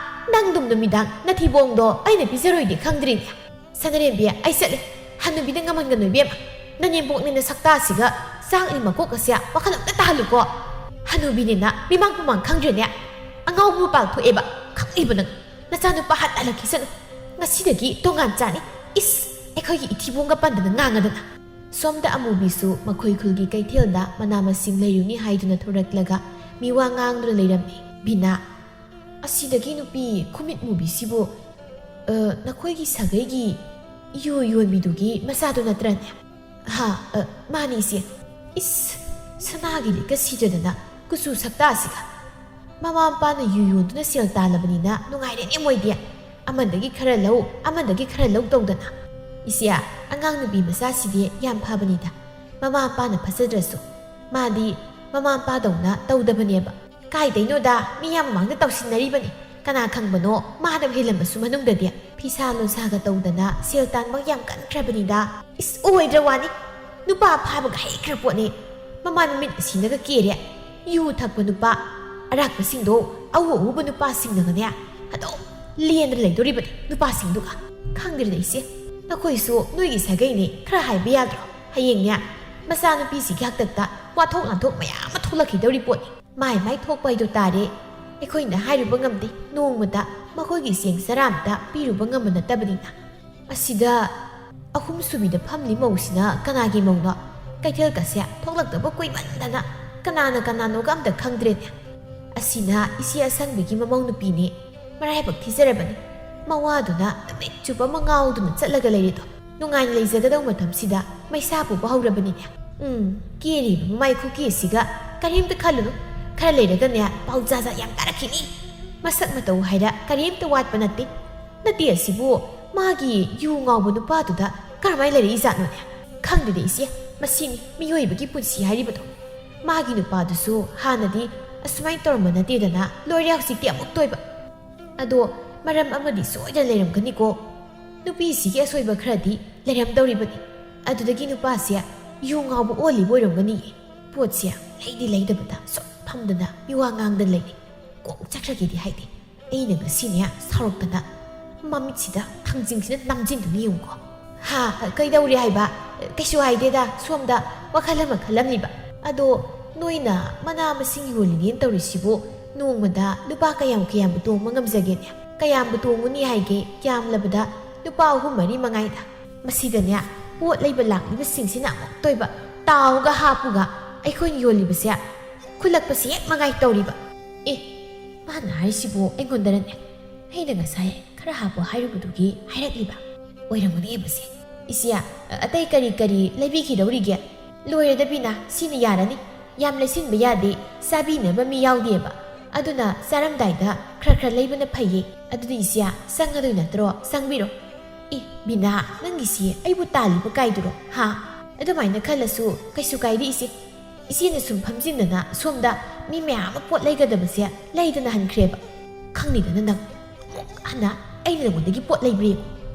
ꯅꯪꯗꯨꯝ ꯅꯨꯃꯤꯗꯥꯡ ꯅꯊꯤꯕꯣꯡꯗꯣ ꯑꯩꯅ ꯄꯤꯖꯔꯣꯏꯗꯤ ꯈꯪꯗ꯭ꯔꯤꯅꯦ꯫ ꯁꯅꯔꯦꯝꯕꯤ, ꯑꯩ ꯆꯠꯂꯦ꯫ ꯍꯅꯨꯕꯤꯗ ꯉꯝꯍꯟꯒꯅꯨ ꯏꯕꯦꯝꯃ꯫ ꯅꯅꯦꯝꯕꯣꯛꯅꯦꯅ ꯁꯛꯇꯥꯁꯤꯒ ꯆꯥꯛꯂꯤ ꯃꯀꯣꯛ ꯑꯁꯦ ꯋꯥꯈꯜ ꯑꯝꯇ ꯇꯥꯍꯜꯂꯨꯀꯣ꯫ ꯍꯅꯨꯕꯤꯅꯦꯅ ꯃꯤꯃꯥꯡ ꯃꯃꯥꯡ ꯈꯪꯗ꯭ꯔꯦꯅꯦ꯫ ꯑꯉꯥꯎꯕ ꯃꯄꯥꯜ ꯊꯣꯛꯑꯦꯕ, ꯈꯪꯉꯤꯕ ꯅꯪ꯫ ꯅꯆꯥꯅꯨꯄꯥ ꯍꯟꯅ ꯍꯜꯂꯛꯈꯤꯁꯅꯨ꯫ ꯉꯁꯤꯗꯒꯤ ꯇꯣꯉꯥꯟ ꯆꯥꯅꯤ꯫ ꯏꯁ, ꯑꯩꯈꯣꯏꯒꯤ ꯏꯊꯤꯕꯣꯡꯒ ꯄꯟꯗꯅ ꯉꯥꯡꯉꯗꯅ꯫ ꯁꯣꯝꯗ ꯑꯃꯨꯕꯤꯁꯨ ꯃꯈꯣꯏ ꯈꯨꯜꯒꯤ ꯀꯩꯊꯦꯜꯗ ꯃꯅꯥ ꯃꯁꯤꯡ ꯂꯩꯔꯨꯅꯤ ꯍꯥꯏꯗꯨꯅ ꯊꯣꯔꯛꯂꯒ ꯃꯤꯋꯥ ꯉꯥꯡꯗꯨꯅ ꯂꯩꯔꯝꯃꯤ꯫ ꯕꯤꯅꯥ, "ꯑꯁꯤꯗꯒꯤ ꯅꯨꯄꯤ ꯈꯨꯃꯤꯠ ꯃꯨꯕꯤꯁꯤꯕꯨ, ꯑ, ꯅꯈꯣꯏꯒꯤ ꯁꯥꯒꯩꯒꯤ ꯌꯨ ꯌꯣꯟꯕꯤꯗꯨꯒꯤ ꯃꯆꯥꯗꯨ ꯅꯠꯇ꯭ꯔꯅꯦ?" "ꯍꯥ, ꯑ, ꯃꯥꯅꯤ ꯏꯆꯦ꯫ ꯏꯁ, ꯁꯅꯥꯒꯤ ꯂꯤꯛꯀ ꯁꯤꯖꯗꯅ ꯀꯨꯆꯨ ꯁꯛꯇꯥꯁꯤꯒ꯫ ꯃꯃꯥ ꯃꯄꯥꯅ ꯌꯨ ꯌꯣꯟꯗꯨꯅ ꯁꯦꯜ ꯇꯥꯜꯂꯕꯅꯤꯅ ꯅꯨꯡꯉꯥꯏꯔꯦꯅꯦ ꯃꯣꯏꯗꯤ꯫ ꯑꯃꯗꯒꯤ ꯈꯔ ꯂꯧ, ꯑꯃꯗꯒꯤ ꯈꯔ ꯂꯧ ꯇꯧꯗꯅ꯫ ꯏꯆꯦ, ꯑꯉꯥꯡ ꯅꯨꯄꯤ ꯃꯆꯥꯁꯤꯗꯤ ꯌꯥꯝ ꯐꯕꯅꯤꯗ꯫ ꯃꯃꯥ ꯃꯄꯥꯅ ꯐꯖꯗ꯭ꯔꯁꯨ ꯃꯥꯗꯤ ꯃꯃꯥ ꯃꯄꯥꯗꯧꯅ ꯇꯧꯗꯕꯅꯦꯕ꯫ ꯀꯥꯏꯗꯩꯅꯣꯗ, ꯃꯤ ꯌꯥꯝ ꯃꯃꯥꯡꯗ ꯇꯧꯁꯤꯟꯅꯔꯤꯕꯅꯤ꯫ ꯀꯅꯥ ꯈꯪꯕꯅꯣ, ꯃꯥꯅ ꯍꯦꯜꯂꯝꯕꯁꯨ ꯃꯅꯨꯡꯗꯗꯤ꯫ ꯐꯤꯁꯥ ꯂꯣꯟꯁꯥꯒ ꯇꯧꯗꯅ ꯁꯦꯜ ꯇꯥꯟꯕ ꯌꯥꯝ ꯀꯟꯈ꯭ꯔꯕꯅꯤꯗ꯫ ꯏꯁ, ꯑꯣꯏꯗ꯭ꯔ ꯋꯥꯅꯤ꯫ ꯅꯨꯄꯥ ꯐꯥꯕꯒ ꯍꯩꯈ꯭ꯔ ꯄꯣꯠꯅꯤ꯫ ꯃꯃꯥꯏ ꯃꯃꯤꯠ ꯑꯁꯤꯅꯒ ꯀꯦꯔꯦ꯫ ꯌꯨ ꯊꯛꯄ ꯅꯨꯄꯥ ꯑꯔꯥꯛꯄꯁꯤꯡꯗꯣ ꯑꯎ ꯑꯎꯕ ꯅꯨꯄꯥꯁꯤꯡꯅꯒꯅꯦ ꯑꯗꯨꯝ ꯂꯦꯟꯗ ꯂꯩꯗꯣꯔꯤꯕꯅꯤ ꯅꯨꯄꯥꯁꯤꯡꯗꯨꯒ꯫ ꯈꯪꯗ꯭ꯔꯦꯗ ꯏꯆꯦ, ꯅꯈꯣꯏꯁꯨ ꯅꯣꯏꯒꯤ ꯁꯥꯒꯩꯅꯦ ꯈꯔ ꯍꯥꯏꯕ ꯌꯥꯗ꯭ꯔꯣ? ꯍꯌꯦꯡꯅꯦ ꯃꯆꯥꯅꯨꯄꯤꯁꯤꯒꯤ ꯍꯥꯛꯇꯛꯇ ꯋꯥꯊꯣꯛ ꯂꯥꯟꯊꯣꯛ ꯃꯌꯥꯝ ꯑꯃ ꯊꯣꯛꯂꯛꯈꯤꯗꯧꯔꯤ ꯄꯣꯠꯅꯤ꯫ ꯃꯥꯏ ꯃꯥꯏ ꯊꯣꯛꯄ ꯍꯥꯏꯗꯣ ꯇꯥꯔꯦ꯫ ꯑꯩꯈꯣꯏꯅ ꯍꯥꯏꯔꯨꯕ ꯉꯝꯗꯦ, ꯅꯣꯡꯃꯇ ꯃꯈꯣꯏꯒꯤ ꯆꯦꯡ ꯆꯔꯥ ꯑꯃꯇ ꯄꯤꯔꯨꯕ ꯉꯝꯕ ꯅꯠꯇꯕꯅꯤꯅ꯫ ꯑꯁꯤꯗ ꯑꯍꯨꯝ ꯁꯨꯕꯤꯗ ꯐꯝꯂꯤ ꯃꯧꯁꯤꯅ ꯀꯅꯥꯒꯤ ꯃꯧꯅꯣ? ꯀꯩꯊꯦꯜꯒꯁꯦ ꯊꯣꯛꯂꯛꯇꯕ ꯀꯨꯏꯃꯟꯗꯅ ꯀꯅꯥꯅ ꯀꯅꯥꯅꯣꯒ ꯑꯝꯇ ꯈꯪꯗ꯭ꯔꯦꯅꯦ꯫ ꯑꯁꯤꯅ ꯏꯆꯦ ꯑꯁꯪꯕꯤꯒꯤ ꯃꯃꯧ ꯅꯨꯄꯤꯅꯤ꯫ ꯃꯔꯥꯏꯕꯛ ꯊꯤꯖꯔꯕꯅꯤ꯫ ꯃꯋꯥꯗꯨꯅ ꯅꯨꯃꯤꯠ ꯆꯨꯞꯄ ꯑꯃ ꯉꯥꯎꯗꯨꯅ ꯆꯠꯂꯒ ꯂꯩꯔꯤꯗꯣ꯫ ꯅꯨꯡꯉꯥꯏꯅ ꯂꯩꯖꯒꯗꯧ ꯃꯇꯝꯁꯤꯗ ꯃꯩꯁꯥ ꯄꯨꯕ ꯍꯧꯔꯕꯅꯤꯅꯦ꯫ ꯎꯝ, ꯀꯦꯔꯤꯕ ꯃꯃꯥꯏ ꯈꯨꯀꯦꯁꯤꯒ ꯀꯔꯤꯝꯇ ꯈꯜꯂꯨꯅꯨ꯫ ꯈꯔ ꯂꯩꯔꯒꯅꯦ ꯄꯥꯎ ꯖꯥꯠ ꯖꯥꯠ ꯌꯥꯝ ꯇꯥꯔꯛꯈꯤꯅꯤ꯫ ꯃꯁꯛ ꯃꯇꯧ ꯍꯥꯏꯔ ꯀꯔꯤꯝꯇ ꯋꯥꯠꯄ ꯅꯠꯇꯦ꯫ ꯅꯠꯇꯦ, ꯑꯁꯤꯕꯨ ꯃꯥꯒꯤ ꯌꯨ ꯉꯥꯎꯕ ꯅꯨꯄꯥꯗꯨꯗ ꯀꯔꯝꯍꯥꯏꯅ ꯂꯩꯔꯛꯏꯖꯥꯠꯅꯣꯅꯦ? ꯈꯪꯗꯦꯗ ꯏꯆꯦ, ꯃꯁꯤꯅꯤ ꯃꯤꯑꯣꯏꯕꯒꯤ ꯄꯨꯟꯁꯤ ꯍꯥꯏꯔꯤꯕꯗꯣ꯫ ꯃꯥꯒꯤ ꯅꯨꯄꯥꯗꯨꯁꯨ ꯍꯥꯟꯅꯗꯤ ꯑꯁꯨꯃꯥꯏꯅ ꯇꯧꯔꯝꯕ ꯅꯠꯇꯦꯗꯅ, ꯂꯣꯏꯔꯦ ꯍꯧꯖꯤꯛꯇꯤ ꯑꯃꯨꯛ ꯇꯣꯏꯕ꯫ ꯑꯗꯣ ꯃꯔꯝ ꯑꯃꯗꯤ ꯁꯣꯏꯗꯅ ꯂꯩꯔꯝꯒꯅꯤꯀꯣ꯫ ꯅꯨꯄꯤꯁꯤꯒꯤ ꯑꯁꯣꯏꯕ ꯈꯔꯗꯤ ꯂꯩꯔꯝꯗꯧꯔꯤꯕꯅꯤ꯫ ꯑꯗꯨꯗꯒꯤ ꯅꯨꯄꯥꯁꯦ ꯌꯨ ꯉꯥꯎꯕ ꯑꯣꯜꯂꯤꯕ ꯑꯣꯏꯔꯝꯒꯅꯤꯌꯦ꯫ ꯄꯣꯠꯁꯦ ꯂꯩꯗꯤ ꯂꯩꯗꯕꯗ ꯁꯨꯝ ꯐꯝꯗꯅ ꯃꯤꯋꯥ ꯉꯥꯡꯗꯅ ꯂꯩꯔꯦ꯫ ꯀꯣꯛ ꯆꯠꯈ꯭ꯔꯒꯦꯗꯤ ꯍꯥꯏꯗꯦ꯫ ꯑꯩꯅ ꯉꯁꯤꯅꯦ ꯁꯥꯎꯔꯛꯇꯅ ꯃꯃꯤꯠꯁꯤꯗ ꯊꯥꯡꯖꯤꯡꯁꯤꯅ ꯅꯝꯖꯤꯟꯗꯨꯅ ꯌꯦꯡꯉꯨꯀꯣ꯫ ꯍꯥ, ꯀꯩꯗꯧꯔꯦ ꯍꯥꯏꯕ? ꯀꯩꯁꯨ ꯍꯥꯏꯗꯦꯗ, ꯁꯣꯝꯗ ꯋꯥꯈꯜ ꯑꯃ ꯈꯜꯂꯝꯂꯤꯕ꯫ ꯑꯗꯣ ꯅꯣꯏꯅ ꯃꯅꯥ ꯃꯁꯤꯡ ꯌꯣꯜꯂꯤꯅꯦꯅ ꯇꯧꯔꯤꯁꯤꯕꯨ ꯅꯣꯡꯃꯗ ꯂꯨꯄꯥ ꯀꯌꯥꯝ ꯀꯌꯥꯝꯕꯨ ꯇꯣꯡꯕ ꯉꯝꯖꯒꯦꯅꯦ? ꯀꯌꯥꯝꯕꯨ ꯇꯣꯡꯉꯨꯅꯤ ꯍꯥꯏꯒꯦ? ꯌꯥꯝꯂꯕꯗ ꯂꯨꯄꯥ ꯑꯍꯨꯝ ꯃꯔꯤ ꯃꯉꯥꯏꯗ꯫ ꯃꯁꯤꯗꯅꯦ ꯄꯣꯠ ꯂꯩꯕ ꯂꯥꯛꯂꯤꯕꯁꯤꯡꯁꯤꯅ ꯑꯃꯨꯛꯇꯣꯏꯕ ꯇꯥꯎꯒ ꯍꯥꯞꯄꯨꯒ ꯑꯩꯈꯣꯏꯅ ꯌꯣꯜꯂꯤꯕꯁꯦ ꯈꯨꯜꯂꯛꯄꯁꯤ ꯍꯦꯛ ꯃꯉꯥꯏ ꯇꯧꯔꯤꯕ꯫ ꯑꯦ, ꯃꯥꯅ ꯍꯥꯏꯔꯤꯁꯤꯕꯨ ꯑꯩꯉꯣꯟꯗꯔꯅꯦ? ꯑꯩꯅ ꯉꯁꯥꯏ ꯈꯔ ꯍꯥꯞꯄꯣ ꯍꯥꯏꯔꯨꯕꯗꯨꯒꯤ ꯍꯥꯏꯔꯛꯂꯤꯕ ꯑꯣꯏꯔꯝꯒꯅꯤ ꯃꯁꯦ꯫ ꯏꯆꯦ, ꯑꯇꯩ ꯀꯔꯤ ꯀꯔꯤ ꯂꯩꯕꯤꯈꯤꯗꯧꯔꯤꯒꯦ? ꯂꯣꯏꯔꯦꯗ ꯕꯤꯅꯥ, ꯁꯤꯅ ꯌꯥꯔꯅꯤ꯫ ꯌꯥꯝ ꯂꯩꯁꯤꯟꯕ ꯌꯥꯗꯦ, ꯆꯥꯕꯤꯅꯕ ꯃꯤ ꯌꯥꯎꯗꯦꯕ꯫ ꯑꯗꯨꯅ ꯆꯥꯔꯝꯗꯥꯏꯗ ꯈꯔ ꯈꯔ ꯂꯩꯕꯅ ꯐꯩꯌꯦ꯫ ꯑꯗꯨꯗꯤ ꯏꯆꯦ, ꯆꯪꯉꯗꯣꯏ ꯅꯠꯇ꯭ꯔꯣ? ꯆꯪꯕꯤꯔꯣ꯫ ꯑꯦ, ꯕꯤꯅꯥ, ꯅꯪꯒꯤꯁꯤ ꯑꯩꯕꯨ ꯇꯥꯜꯂꯤꯕ ꯀꯥꯏꯗꯨꯔꯣ? ꯍꯥ? ꯑꯗꯨꯃꯥꯏꯅ ꯈꯜꯂꯁꯨ ꯀꯩꯁꯨ ꯀꯥꯏꯗꯦ ꯏꯆꯦ꯫ ꯏꯆꯦꯅ ꯁꯨꯝ ꯐꯝꯖꯤꯟꯗꯅ ꯁꯣꯝꯗ ꯃꯤ ꯃꯌꯥꯝ ꯑꯃ ꯄꯣꯠ ꯂꯩꯒꯗꯕꯁꯦ ꯂꯩꯗꯅ ꯍꯟꯈ꯭ꯔꯦꯕ꯫ ꯈꯪꯅꯤꯗꯅ ꯅꯪ ꯑꯃꯨꯛ ꯍꯟꯅ ꯑꯩꯅ ꯅꯉꯣꯟꯗꯒꯤ ꯄꯣꯠ ꯂꯩꯕ꯭ꯔꯦ?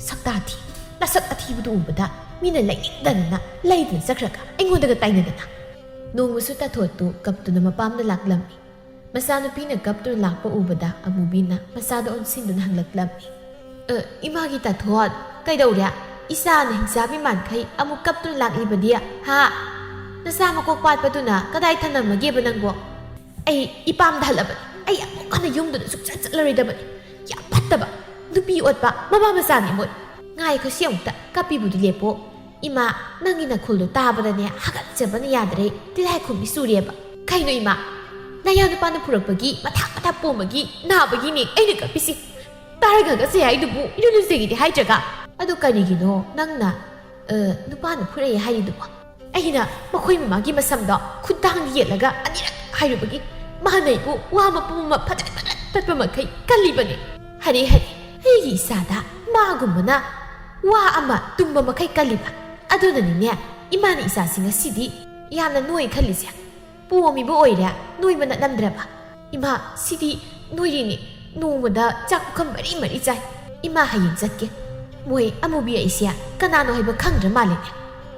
ꯁꯛꯇꯥ ꯊꯤ, ꯅꯁꯛ ꯑꯊꯤꯕꯗꯨ ꯎꯕꯗ ꯃꯤꯅ ꯂꯩꯅꯤꯡꯗꯗꯅ ꯂꯩꯗꯅ ꯆꯠꯈ꯭ꯔꯒ ꯑꯩꯉꯣꯟꯗꯒ ꯇꯥꯏꯅꯗꯅ꯫ ꯅꯣꯡꯃꯁꯨ ꯇꯥꯊꯣꯠꯇꯨ ꯀꯞꯇꯨꯅ ꯃꯄꯥꯝꯗ ꯂꯥꯛꯂꯝꯃꯤ꯫ ꯃꯆꯥꯅꯨꯄꯤꯅ ꯀꯞꯇꯨꯅ ꯂꯥꯛꯄ ꯎꯕꯗ ꯑꯃꯨꯕꯤꯅ ꯃꯆꯥꯗ ꯑꯣꯟꯁꯤꯟꯗꯨꯅ ꯍꯪꯂꯛꯂꯝꯃꯤ꯫ "ꯑ, ꯏꯃꯥꯒꯤ ꯇꯥꯊꯣꯠ, ꯀꯩꯗꯧꯔꯦ? ꯏꯆꯥꯅ ꯍꯤꯡꯆꯥꯕꯤ ꯃꯥꯟꯈꯩ ꯑꯃꯨꯛ ꯀꯞꯇꯨꯅ ꯂꯥꯛꯂꯤꯕꯗꯤ, ꯍꯥ? ꯅꯆꯥ ꯃꯀꯣꯛ ꯄꯥꯠꯄꯗꯨꯅ ꯀꯗꯥꯏ ꯊꯅꯝꯃꯒꯦꯕ ꯅꯪꯕꯣ?" "ꯑꯩ ꯏꯄꯥꯝꯗ ꯍꯜꯂꯕꯅꯤ꯫ ꯑꯩ ꯑꯃꯨꯛ ꯍꯟꯅ ꯌꯨꯝꯗꯨꯗ ꯁꯨꯡꯆꯠ ꯆꯠꯂꯔꯣꯏꯗꯕꯅꯤ꯫ ꯌꯥꯝ ꯐꯠꯇꯕ, ꯅꯨꯄꯤ ꯑꯣꯠꯄ ꯃꯃꯥ ꯃꯆꯥꯅꯤ ꯃꯣꯏ꯫ ꯉꯥꯏꯈꯣ, ꯁꯤ ꯑꯃꯨꯛꯇ ꯀꯞꯄꯤꯕꯗꯨ ꯂꯦꯞꯄꯣ꯫ ꯏꯃꯥ, ꯅꯪꯒꯤ ꯅꯈꯣꯜꯗꯣ ꯇꯥꯕꯗꯅꯦ ꯍꯥꯒꯠꯆꯕꯅ ꯌꯥꯗ꯭ꯔꯦ, ꯇꯤꯜꯍꯥꯏꯈꯨꯝꯕꯤ ꯆꯨꯔꯦꯕ꯫ ꯀꯩꯅꯣ ꯏꯃꯥ? ꯅꯌꯥ ꯅꯨꯄꯥꯅ ꯐꯨꯔꯛꯄꯒꯤ ꯃꯊꯥ ꯃꯊꯥ ꯄꯣꯝꯕꯒꯤ ꯅꯥꯕꯒꯤꯅꯦ ꯑꯩꯅ ꯀꯞꯄꯤꯁꯤ꯫ ꯇꯥꯔꯒꯒꯁꯦ ꯍꯥꯏꯗꯨꯕꯨ ꯏꯔꯨ ꯂꯨꯖꯒꯦꯗꯤ ꯍꯥꯏꯗ꯭ꯔꯒ꯫ ꯑꯗꯨ ꯀꯔꯤꯒꯤꯅꯣ ꯅꯪꯅ, ꯑ, ꯅꯨꯄꯥꯅ ꯐꯨꯔꯛꯑꯦ ꯍꯥꯏꯔꯤꯗꯨꯕꯣ?" ꯑꯩꯅ ꯃꯈꯣꯏ ꯃꯃꯥꯒꯤ ꯃꯁꯝꯗꯣ ꯈꯨꯠꯇꯥꯡ ꯌꯦꯠꯂꯒ ꯑꯅꯤꯔꯛ ꯍꯥꯏꯔꯨꯕꯒꯤ ꯃꯥꯅ ꯑꯩꯕꯨ ꯋꯥ ꯃꯄꯨꯝ ꯑꯃ ꯐꯗꯠ ꯐꯗꯠ ꯇꯠꯄ ꯃꯈꯩ ꯀꯜꯂꯤꯕꯅꯤ꯫ ꯍꯔꯦ ꯍꯔꯦ, ꯑꯩꯒꯤ ꯏꯆꯥꯗ ꯃꯥꯒꯨꯝꯕꯅ ꯋꯥ ꯑꯃ ꯇꯨꯝꯕ ꯃꯈꯩ ꯀꯜꯂꯤꯕ꯫ ꯑꯗꯨꯅꯅꯤꯅꯦ ꯏꯃꯥꯅ ꯏꯆꯥꯁꯤ ꯉꯁꯤꯗꯤ ꯌꯥꯝꯅ ꯅꯣꯏ ꯈꯜꯂꯤꯁꯦ꯫ ꯄꯣꯝꯃꯤꯕ ꯑꯣꯏꯔꯦ, ꯅꯣꯏꯕ ꯅꯠꯂꯝꯗ꯭ꯔꯕ꯫ ꯏꯃꯥ, ꯁꯤꯗꯤ ꯅꯣꯏꯔꯤꯅꯤ꯫ ꯅꯣꯡꯃꯗ ꯆꯥꯛ ꯄꯨꯈꯝ ꯃꯔꯤ ꯃꯔꯤ ꯆꯥꯏ꯫ ꯏꯃꯥ, ꯍꯌꯦꯡ ꯆꯠꯀꯦ꯫ ꯃꯣꯏ ꯑꯃꯨꯕꯤ ꯑꯩꯁꯦ ꯀꯅꯥꯅꯣ ꯍꯥꯏꯕ ꯈꯪꯗ꯭ꯔ ꯃꯥꯜꯂꯦꯅꯦ꯫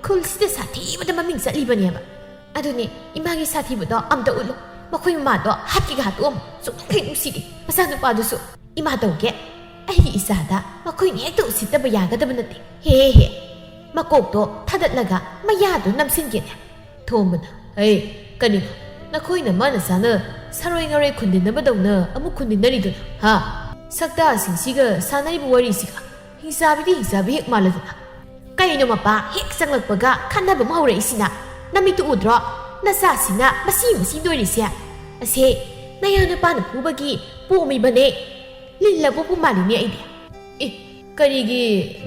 ꯈꯨꯜꯁꯤꯗ ꯁꯥꯊꯤꯕꯗ ꯃꯃꯤꯡ ꯆꯠꯂꯤꯕꯅꯦꯕ꯫ ꯑꯗꯨꯅꯦ, ꯏꯃꯥꯒꯤ ꯁꯥꯊꯤꯕꯗꯣ ꯑꯝꯇ ꯎꯠꯂꯨ꯫ ꯃꯈꯣꯏ ꯃꯃꯥꯗꯣ ꯍꯥꯠꯀꯦꯒ ꯍꯥꯠꯇꯣꯛꯑꯝꯃꯨ꯫ ꯁꯨꯡꯅꯨꯡ ꯍꯦꯛ ꯅꯨꯡꯁꯤꯗꯦ꯫ ꯃꯆꯥꯅꯨꯄꯥꯗꯨꯁꯨ꯫ ꯏꯃꯥ ꯇꯧꯒꯦ꯫ ꯑꯩꯒꯤ ꯏꯆꯥꯗ ꯃꯈꯣꯏꯅ ꯍꯦꯛꯇ ꯎꯁꯤꯠꯇꯕ ꯌꯥꯒꯗꯕ ꯅꯠꯇꯦ꯫ ꯍꯦ ꯍꯦ꯫ ꯃꯀꯣꯛꯇꯣ ꯊꯥꯗꯠꯂꯒ ꯃꯌꯥꯗꯣ ꯅꯝꯁꯤꯟꯒꯦꯅꯦ꯫ ꯊꯣꯝꯕꯅ, "ꯍꯩ, ꯀꯔꯤꯅꯣ? ꯅꯈꯣꯏꯅ ꯃꯥꯅ ꯆꯥꯅ ꯁꯥꯔꯣꯏ ꯉꯥꯔꯣꯏ ꯈꯨꯟꯗꯤꯟꯅꯕꯗꯧꯅ ꯑꯃꯨꯛ ꯈꯨꯟꯗꯤꯟꯅꯔꯤꯗꯨꯅ, ꯍꯥ? ꯁꯛꯇꯥꯁꯤꯡꯁꯤꯒ ꯁꯥꯟꯅꯔꯤꯕ ꯋꯥꯔꯤꯁꯤꯒ ꯍꯤꯡꯆꯥꯕꯤꯗꯤ ꯍꯤꯡꯆꯥꯕꯤ ꯍꯦꯛ ꯃꯥꯜꯂꯗꯅ꯫ ꯀꯩꯅꯣ ꯃꯄꯥ ꯍꯦꯛ ꯆꯪꯂꯛꯄꯒ ꯈꯟꯅꯕ ꯑꯃ ꯍꯧꯔꯛꯏꯁꯤꯅ? ꯅꯃꯤꯠꯇꯨ ꯎꯗ꯭ꯔꯣ? ꯅꯆꯥꯁꯤꯅ ꯃꯁꯤ ꯃꯁꯤ ꯅꯣꯏꯔꯤꯁꯦ꯫ ꯑꯁꯦ, ꯅꯌꯥ ꯅꯨꯄꯥꯅ ꯐꯨꯕꯒꯤ ꯄꯣꯝꯃꯤꯕꯅꯦ꯫ ꯂꯤꯜꯂꯕꯨ ꯃꯥꯜꯂꯤꯅꯦ ꯑꯩꯗꯤ꯫" "ꯑꯦ, ꯀꯔꯤꯒꯤ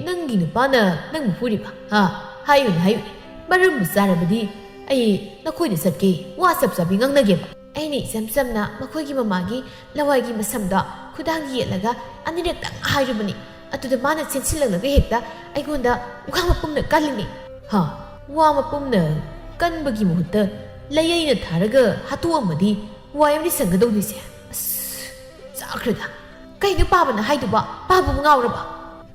ꯅꯪꯒꯤ ꯅꯨꯄꯥꯅ ꯅꯪꯕꯨ ꯐꯨꯔꯤꯕ? ꯍꯥ? ꯍꯥꯏꯌꯨꯅꯦ, ꯍꯥꯏꯌꯨꯅꯦ꯫ ꯃꯔꯝꯕꯨ ꯆꯥꯔꯕꯗꯤ ꯑꯩ ꯅꯈꯣꯏꯗ ꯆꯠꯀꯦ, ꯋꯥ ꯆꯞ ꯆꯥꯕꯤ ꯉꯥꯡꯅꯒꯦꯕ꯫" ꯑꯩꯅ ꯏꯆꯝ ꯆꯝꯅ ꯃꯈꯣꯏꯒꯤ ꯃꯃꯥꯒꯤ ꯂꯋꯥꯏꯒꯤ ꯃꯁꯝꯗꯣ ꯈꯨꯗꯥꯡ ꯌꯦꯠꯂꯒ ꯑꯅꯤꯔꯛꯇꯪ ꯍꯥꯏꯔꯨꯕꯅꯤ꯫ ꯑꯗꯨꯗ ꯃꯥꯅ ꯆꯦꯟꯁꯤꯜꯂꯛꯂꯒ ꯍꯦꯛꯇ ꯑꯩꯉꯣꯟꯗ ꯋꯥ ꯃꯄꯨꯝꯅ ꯀꯜꯂꯤꯅꯤ꯫ "ꯍꯥ? ꯋꯥ ꯃꯄꯨꯝꯅ ꯀꯟꯕꯒꯤ ꯃꯍꯨꯠꯇ ꯂꯩ ꯑꯩꯅ ꯊꯥꯔꯒ ꯍꯥꯠꯇꯣꯛꯑꯝꯃꯗꯤ ꯋꯥꯏ ꯑꯃꯗꯤ ꯁꯪꯒꯗꯧꯅꯤꯁꯦ꯫ ꯑꯁ, ꯆꯥꯈ꯭ꯔꯗ꯫ ꯀꯩꯅꯣ ꯄꯥꯕꯅ ꯍꯥꯏꯗꯨꯕ? ꯄꯥꯕꯕꯨ ꯉꯥꯎꯔꯕ?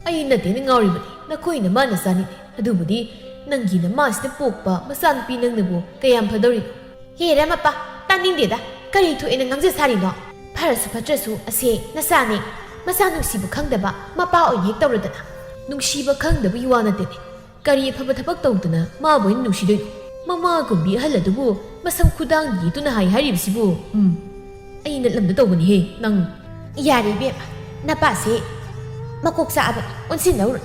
ꯑꯩ ꯅꯠꯇꯦꯅꯦ ꯉꯥꯎꯔꯤꯕꯅꯤ, ꯅꯈꯣꯏ ꯅꯃꯥ ꯅꯆꯥꯅꯤꯅꯦ꯫ ꯑꯗꯨꯕꯨꯗꯤ ꯅꯪꯒꯤ ꯅꯃꯥꯁꯤꯅ ꯄꯣꯛꯄ ꯃꯆꯥꯅꯨꯄꯤ ꯅꯪꯅꯕꯨ ꯀꯌꯥꯝ ꯐꯗꯧꯔꯤꯅꯣ? ꯍꯦꯔꯥ ꯃꯄꯥ, ꯇꯥꯅꯤꯡꯗꯦꯗ꯫ ꯀꯔꯤ ꯊꯣꯛꯑꯦꯅ ꯉꯥꯡꯖ ꯁꯥꯔꯤꯅꯣ? ꯐꯔꯁꯨ ꯐꯠꯇ꯭ꯔꯁꯨ ꯑꯁꯦ ꯅꯆꯥꯅꯦ꯫ ꯃꯆꯥ ꯅꯨꯡꯁꯤꯕ ꯈꯪꯗꯕ ꯃꯄꯥ ꯑꯣꯏꯅ ꯍꯦꯛ ꯇꯧꯔꯗꯅ꯫ ꯅꯨꯡꯁꯤꯕ ꯈꯪꯗꯕꯒꯤ ꯋꯥ ꯅꯠꯇꯦꯅꯦ꯫ ꯀꯔꯤ ꯑꯐꯕ ꯊꯕꯛ ꯇꯧꯗꯅ ꯃꯥꯕꯨ ꯑꯣꯏꯅ ꯅꯨꯡꯁꯤꯗꯣꯏꯅꯣ? ꯃꯃꯥ ꯀꯨꯝꯕꯤ ꯑꯍꯜ ꯑꯗꯨꯕꯨ ꯃꯁꯝ ꯈꯨꯗꯥꯡ ꯌꯦꯠꯇꯨꯅ ꯍꯥꯏ ꯍꯥꯏꯔꯤꯕꯁꯤꯕꯨ? ꯎꯝ, ꯑꯩ ꯅꯠꯂꯝꯗ ꯇꯧꯕꯅꯤꯍꯦ, ꯅꯪ꯫ ꯌꯥꯔꯦ ꯏꯕꯦꯝꯃ, ꯅꯄꯥꯁꯦ ꯃꯀꯣꯛ ꯆꯥꯛꯑꯕꯅꯤ, ꯑꯣꯟꯁꯤꯟꯅꯧꯔꯨ꯫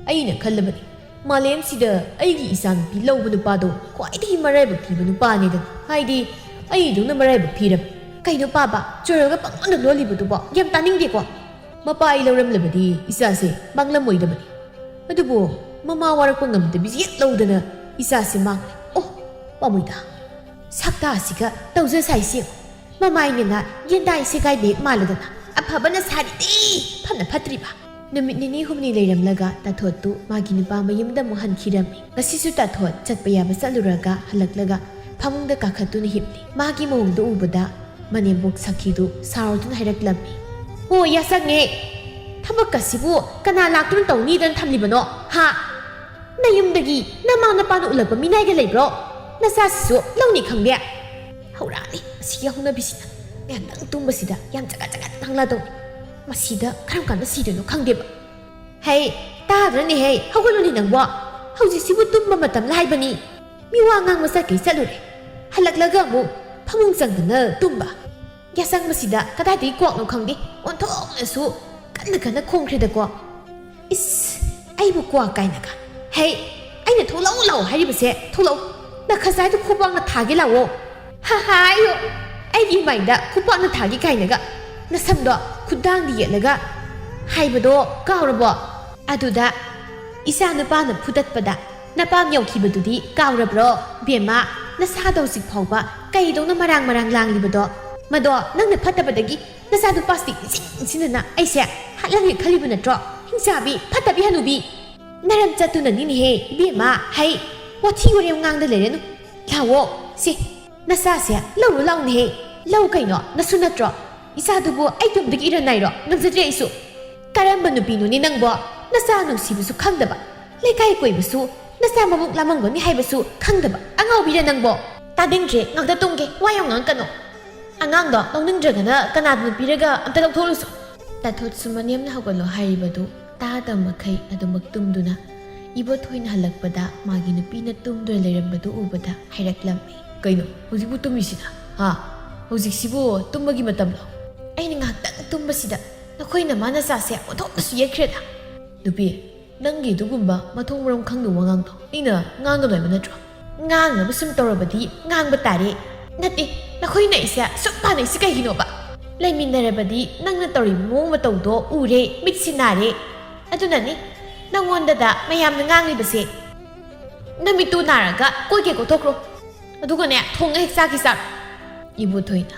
ꯑꯩꯅ ꯈꯜꯂꯕꯅꯤ, ꯃꯥꯂꯦꯝꯁꯤꯗ ꯑꯩꯒꯤ ꯏꯆꯥꯅꯨꯄꯤ ꯂꯧꯕ ꯅꯨꯄꯥꯗꯣ ꯈ꯭ꯋꯥꯏꯗꯒꯤ ꯃꯔꯥꯏꯕꯛ ꯊꯤꯕ ꯅꯨꯄꯥꯅꯦꯗꯅ꯫ ꯍꯥꯏꯗꯤ, ꯑꯩꯗꯧꯅ ꯃꯔꯥꯏꯕꯛ ꯊꯤꯔꯕ꯫ ꯀꯩꯅꯣ ꯄꯥꯕ, ꯆꯨꯔꯒ ꯄꯪꯂꯣꯟꯗ ꯂꯣꯜꯂꯤꯕꯗꯨꯕꯣ? ꯌꯥꯝ ꯇꯥꯅꯤꯡꯗꯦꯀꯣ꯫ ꯃꯄꯥ ꯑꯩ ꯂꯧꯔꯝꯂꯕꯗꯤ ꯏꯆꯥꯁꯦ ꯃꯥꯡꯂꯝꯃꯣꯏꯗꯕꯅꯤ꯫ ꯑꯗꯨꯕꯨ ꯃꯃꯥ ꯋꯥꯔꯛꯄ ꯉꯝꯗꯕꯤ ꯌꯦꯠ ꯂꯧꯗꯅ ꯏꯆꯥꯁꯦ ꯃꯥꯡꯂꯦ꯫ ꯑꯣ, ꯄꯥꯝꯃꯣꯏꯗ꯫ ꯁꯛꯇꯥꯁꯤꯒ ꯇꯧꯖ ꯁꯥꯏꯁꯤ ꯌꯦꯡꯉꯨ꯫ ꯃꯃꯥꯏꯅꯤꯅ ꯌꯦꯟꯗꯥꯏ ꯁꯦꯒꯥꯏꯕ ꯍꯦꯛ ꯃꯥꯜꯂꯗꯅ꯫ ꯑꯐꯕꯅ ꯁꯥꯔꯤꯗꯤ ꯐꯅ ꯐꯠꯇ꯭ꯔꯤꯕ꯫ ꯅꯨꯃꯤꯠ ꯅꯤꯅꯤ ꯍꯨꯝꯅꯤ ꯂꯩꯔꯝꯂꯒ ꯇꯥꯊꯣꯠꯇꯨ ꯃꯥꯒꯤ ꯅꯨꯄꯥ ꯃꯌꯨꯝꯗ ꯑꯃꯨꯛ ꯍꯟꯈꯤꯔꯝꯃꯤ꯫ ꯉꯁꯤꯁꯨ ꯇꯥꯊꯣꯠ ꯆꯠꯄ ꯌꯥꯕ ꯆꯠꯂꯨꯔꯒ ꯍꯜꯂꯛꯂꯒ ꯐꯃꯨꯡꯗ ꯀꯥꯈꯠꯇꯨꯅ ꯍꯤꯞꯂꯤ꯫ ꯃꯥꯒꯤ ꯃꯑꯣꯡꯗꯨ ꯎꯕꯗ ꯃꯅꯦꯝꯕꯣꯛ ꯁꯈꯤꯗꯨ ꯁꯥꯎꯔꯗꯨꯅ ꯍꯥꯏꯔꯛꯂꯝꯃꯤ꯫ "ꯍꯣ, ꯌꯥꯆꯪꯉꯦ꯫ ꯊꯕꯛ ꯑꯁꯤꯕꯨ ꯀꯅꯥ ꯂꯥꯛꯇꯨꯅ ꯇꯧꯅꯤꯗꯅ ꯊꯝꯂꯤꯕꯅꯣ? ꯍꯥ? ꯅꯌꯨꯝꯗꯒꯤ ꯅꯃꯥ ꯅꯄꯥꯅ ꯎꯠꯂꯛꯄ ꯃꯤꯅꯥꯏꯒ ꯂꯩꯕ꯭ꯔꯣ? ꯅꯆꯥꯁꯤꯁꯨ ꯂꯧꯅꯤ ꯈꯪꯗꯦ꯫ ꯍꯧꯔꯛꯑꯅꯤ ꯑꯁꯤꯒꯤ ꯍꯧꯅꯕꯤꯁꯤꯅ꯫ ꯉꯥꯏꯍꯥꯛꯇꯪ ꯇꯨꯝꯕꯁꯤꯗ ꯌꯥꯝ ꯖꯒꯠ ꯖꯒꯠ ꯉꯥꯡꯂꯗꯧꯅꯤ꯫ ꯃꯁꯤꯗ ꯀꯔꯝ ꯀꯥꯟꯗ ꯁꯤꯗꯣꯏꯅꯣ ꯈꯪꯗꯦꯕ꯫ ꯍꯩ, ꯇꯥꯗ꯭ꯔꯅꯦ ꯍꯩ, ꯍꯧꯒꯠꯂꯨꯅꯦ ꯅꯪꯕꯣ꯫ ꯍꯧꯖꯤꯛꯁꯤꯕꯨ ꯇꯨꯝꯕ ꯃꯇꯝꯂ ꯍꯥꯏꯕꯅꯤ꯫ ꯃꯤ ꯋꯥ ꯉꯥꯡꯕ ꯆꯠꯀꯩ ꯆꯠꯂꯨꯔꯦ꯫ ꯍꯜꯂꯛꯂꯒ ꯑꯃꯨꯛ ꯐꯃꯨꯡ ꯆꯪꯗꯅ ꯇꯨꯝꯕ꯫ ꯌꯥꯆꯪꯕꯁꯤꯗ ꯀꯗꯥꯏꯗꯒꯤ ꯀ꯭ꯋꯥꯛꯅꯣ ꯈꯪꯗꯦ, ꯑꯣꯟꯊꯣꯛꯅꯁꯨ ꯀꯟꯅ ꯀꯟꯅ ꯈꯣꯡꯈ꯭ꯔꯦꯗꯀꯣ꯫ ꯏꯁ, ꯑꯩꯕꯨ ꯀ꯭ꯋꯥꯛ ꯀꯥꯏꯅꯒ꯫ ꯍꯩ, ꯑꯩꯅ ꯊꯣꯛꯂꯛꯎ ꯂꯥꯛꯑꯣ ꯍꯥꯏꯔꯤꯕꯁꯦ, ꯊꯣꯛꯂꯛꯎ꯫ ꯅꯈꯖꯥꯏꯗꯨ ꯈꯨꯕꯥꯛꯅ ꯊꯥꯒꯦ ꯂꯥꯛꯑꯣ꯫ ꯍꯥ ꯍꯥ, ꯑꯩꯌꯣ, ꯑꯩꯒꯤ ꯏꯃꯥꯏꯗ ꯈꯨꯕꯥꯛꯅ ꯊꯥꯒꯦ ꯀꯥꯏꯅꯒ꯫ ꯅꯁꯝꯗꯣ ꯈꯨꯗꯥꯡꯗ ꯌꯦꯠꯂꯒ ꯍꯥꯏꯕꯗꯣ ꯀꯥꯎꯔꯕꯣ? ꯑꯗꯨꯗ ꯏꯆꯥ ꯅꯨꯄꯥꯅ ꯐꯨꯗꯠꯄꯗ ꯅꯄꯥꯝ ꯌꯧꯈꯤꯕꯗꯨꯗꯤ ꯀꯥꯎꯔꯕ꯭ꯔꯣ? ꯕꯦꯝꯃ, ꯅꯁꯥꯗꯣ ꯍꯧꯖꯤꯛ ꯐꯥꯎꯕ ꯀꯩꯗꯧꯅ ꯃꯔꯥꯡ ꯃꯔꯥꯡ ꯂꯥꯡꯂꯤꯕꯗꯣ? ꯃꯗꯣ ꯅꯪꯅ ꯐꯠꯇꯕꯗꯒꯤ ꯅꯆꯥ ꯅꯨꯄꯥꯁꯤꯗꯤ ꯏꯟꯁꯤꯟ ꯏꯟꯁꯤꯟꯗꯅ ꯑꯩꯁꯦ ꯍꯥꯠꯂꯝꯒꯦ ꯈꯜꯂꯤꯕ ꯅꯠꯇ꯭ꯔꯣ? ꯍꯤꯡꯆꯥꯕꯤ, ꯐꯠꯇꯕꯤ ꯍꯅꯨꯕꯤ! ꯅꯔꯝ ꯆꯠꯇꯨꯅꯅꯤꯅꯦꯍꯦ, ꯏꯕꯦꯝꯃ, ꯍꯩ, ꯋꯥꯊꯤ ꯋꯥꯔꯦꯝ ꯉꯥꯡꯗ ꯂꯩꯔꯅꯨ꯫ ꯂꯥꯛꯑꯣ, ꯁꯤ, ꯅꯆꯥꯁꯦ ꯂꯧꯔꯨ ꯂꯥꯎꯅꯦꯍꯦ꯫ ꯂꯧ ꯀꯩꯅꯣ, ꯅꯁꯨ ꯅꯠꯇ꯭ꯔꯣ? ꯏꯆꯥꯗꯨꯕꯨ ꯑꯩ ꯇꯣꯝꯗꯒꯤ ꯏꯔꯟ ꯅꯥꯏꯔꯣ? ꯉꯝꯖꯗ꯭ꯔꯦ ꯑꯩꯁꯨ꯫ ꯀꯔꯝꯕ ꯅꯨꯄꯤꯅꯣꯅꯦ ꯅꯪꯕꯣ? ꯅꯆꯥ ꯅꯨꯡꯁꯤꯕꯁꯨ ꯈꯪꯗꯕ, ꯂꯩꯀꯥꯏ ꯀꯣꯏꯕꯁꯨ ꯅꯆꯥ ꯃꯕꯨꯛ ꯂꯥꯝꯃꯝꯒꯅꯤ ꯍꯥꯏꯕꯁꯨ ꯈꯪꯗꯕ ꯑꯉꯥꯎꯕꯤꯔ ꯅꯪꯕꯣ? ꯇꯥꯅꯤꯡꯗ꯭ꯔꯦ, ꯉꯥꯛꯇ ꯇꯨꯝꯒꯦ, ꯋꯥ ꯌꯥꯝ ꯉꯥꯡꯉꯛꯀꯅꯨ꯫ ꯑꯉꯥꯡꯗꯣ ꯂꯧꯅꯤꯡꯗ꯭ꯔꯒꯅ ꯀꯅꯥꯗꯅꯣ ꯄꯤꯔꯒ ꯑꯝꯇ ꯂꯧꯊꯣꯛꯂꯨꯁꯨ꯫ ꯇꯥꯊꯣꯠꯁꯨ ꯃꯅꯦꯝꯅ ꯍꯧꯒꯠꯂꯣ ꯍꯥꯏꯔꯤꯕꯗꯨ ꯇꯥꯗꯕ ꯃꯈꯩ ꯑꯗꯨꯃꯛ ꯇꯨꯝꯗꯨꯅ ꯏꯕꯣꯊꯣꯏꯅ ꯍꯜꯂꯛꯄꯗ ꯃꯥꯒꯤ ꯅꯨꯄꯤꯅ ꯇꯨꯝꯗꯨꯅ ꯂꯩꯔꯝꯕꯗꯨ ꯎꯕꯗ ꯍꯥꯏꯔꯛꯂꯝꯃꯤ꯫ ꯀꯩꯅꯣ ꯍꯧꯖꯤꯛꯄꯨ ꯇꯨꯝꯃꯤꯁꯤꯅ? ꯍꯥ? ꯍꯧꯖꯤꯛꯁꯤꯕꯨ ꯇꯨꯝꯕꯒꯤ ꯃꯇꯝꯂꯣ? ꯑꯩꯅ ꯉꯥꯏꯍꯥꯛꯇꯪ ꯇꯨꯝꯕꯁꯤꯗ ꯅꯈꯣꯏ ꯅꯃꯥ ꯅꯆꯥꯁꯦ ꯑꯣꯟꯊꯣꯛꯅꯁꯨ ꯌꯦꯠꯈ꯭ꯔꯦꯗ꯫ ꯅꯨꯄꯤ, ꯅꯪꯒꯤ ꯑꯗꯨꯒꯨꯝꯕ ꯃꯊꯣꯡ ꯃꯔꯝ ꯈꯪꯗꯕ ꯋꯥꯉꯥꯡꯗꯣ ꯑꯩꯅ ꯉꯥꯡꯒꯅꯨ ꯍꯥꯏꯕ ꯅꯠꯇ꯭ꯔꯣ? ꯉꯥꯡꯅꯕ ꯁꯨꯝ ꯇꯧꯔꯕꯗꯤ ꯉꯥꯡꯕ ꯇꯥꯔꯦ꯫ ꯅꯠꯇꯦ, ꯅꯈꯣꯏꯅ ꯑꯩꯁꯦ ꯁꯨꯛ ꯄꯥꯅꯩꯁꯤ ꯀꯩꯒꯤꯅꯣꯕ? ꯂꯩꯃꯤꯟꯅꯔꯕꯗꯤ ꯅꯪꯅ ꯇꯧꯔꯤꯕ ꯃꯑꯣꯡ ꯃꯇꯧꯗꯣ ꯎꯔꯦ, ꯃꯤꯠꯁꯤ ꯅꯥꯔꯦ꯫ ꯑꯗꯨꯅꯅꯤ ꯅꯪꯉꯣꯟꯗꯗ ꯃꯌꯥꯝꯅ ꯉꯥꯡꯂꯤꯕꯁꯦ꯫ ꯅꯃꯤꯠꯇꯨ ꯅꯥꯔꯒ ꯀꯣꯏꯒꯦ ꯀꯣꯊꯣꯛꯈ꯭ꯔꯣ꯫ ꯑꯗꯨꯒꯅꯦ, ꯊꯣꯡ ꯍꯦꯛ ꯆꯥꯈꯤ ꯆꯥꯔꯣ꯫ ꯏꯕꯣꯊꯣꯏꯅ,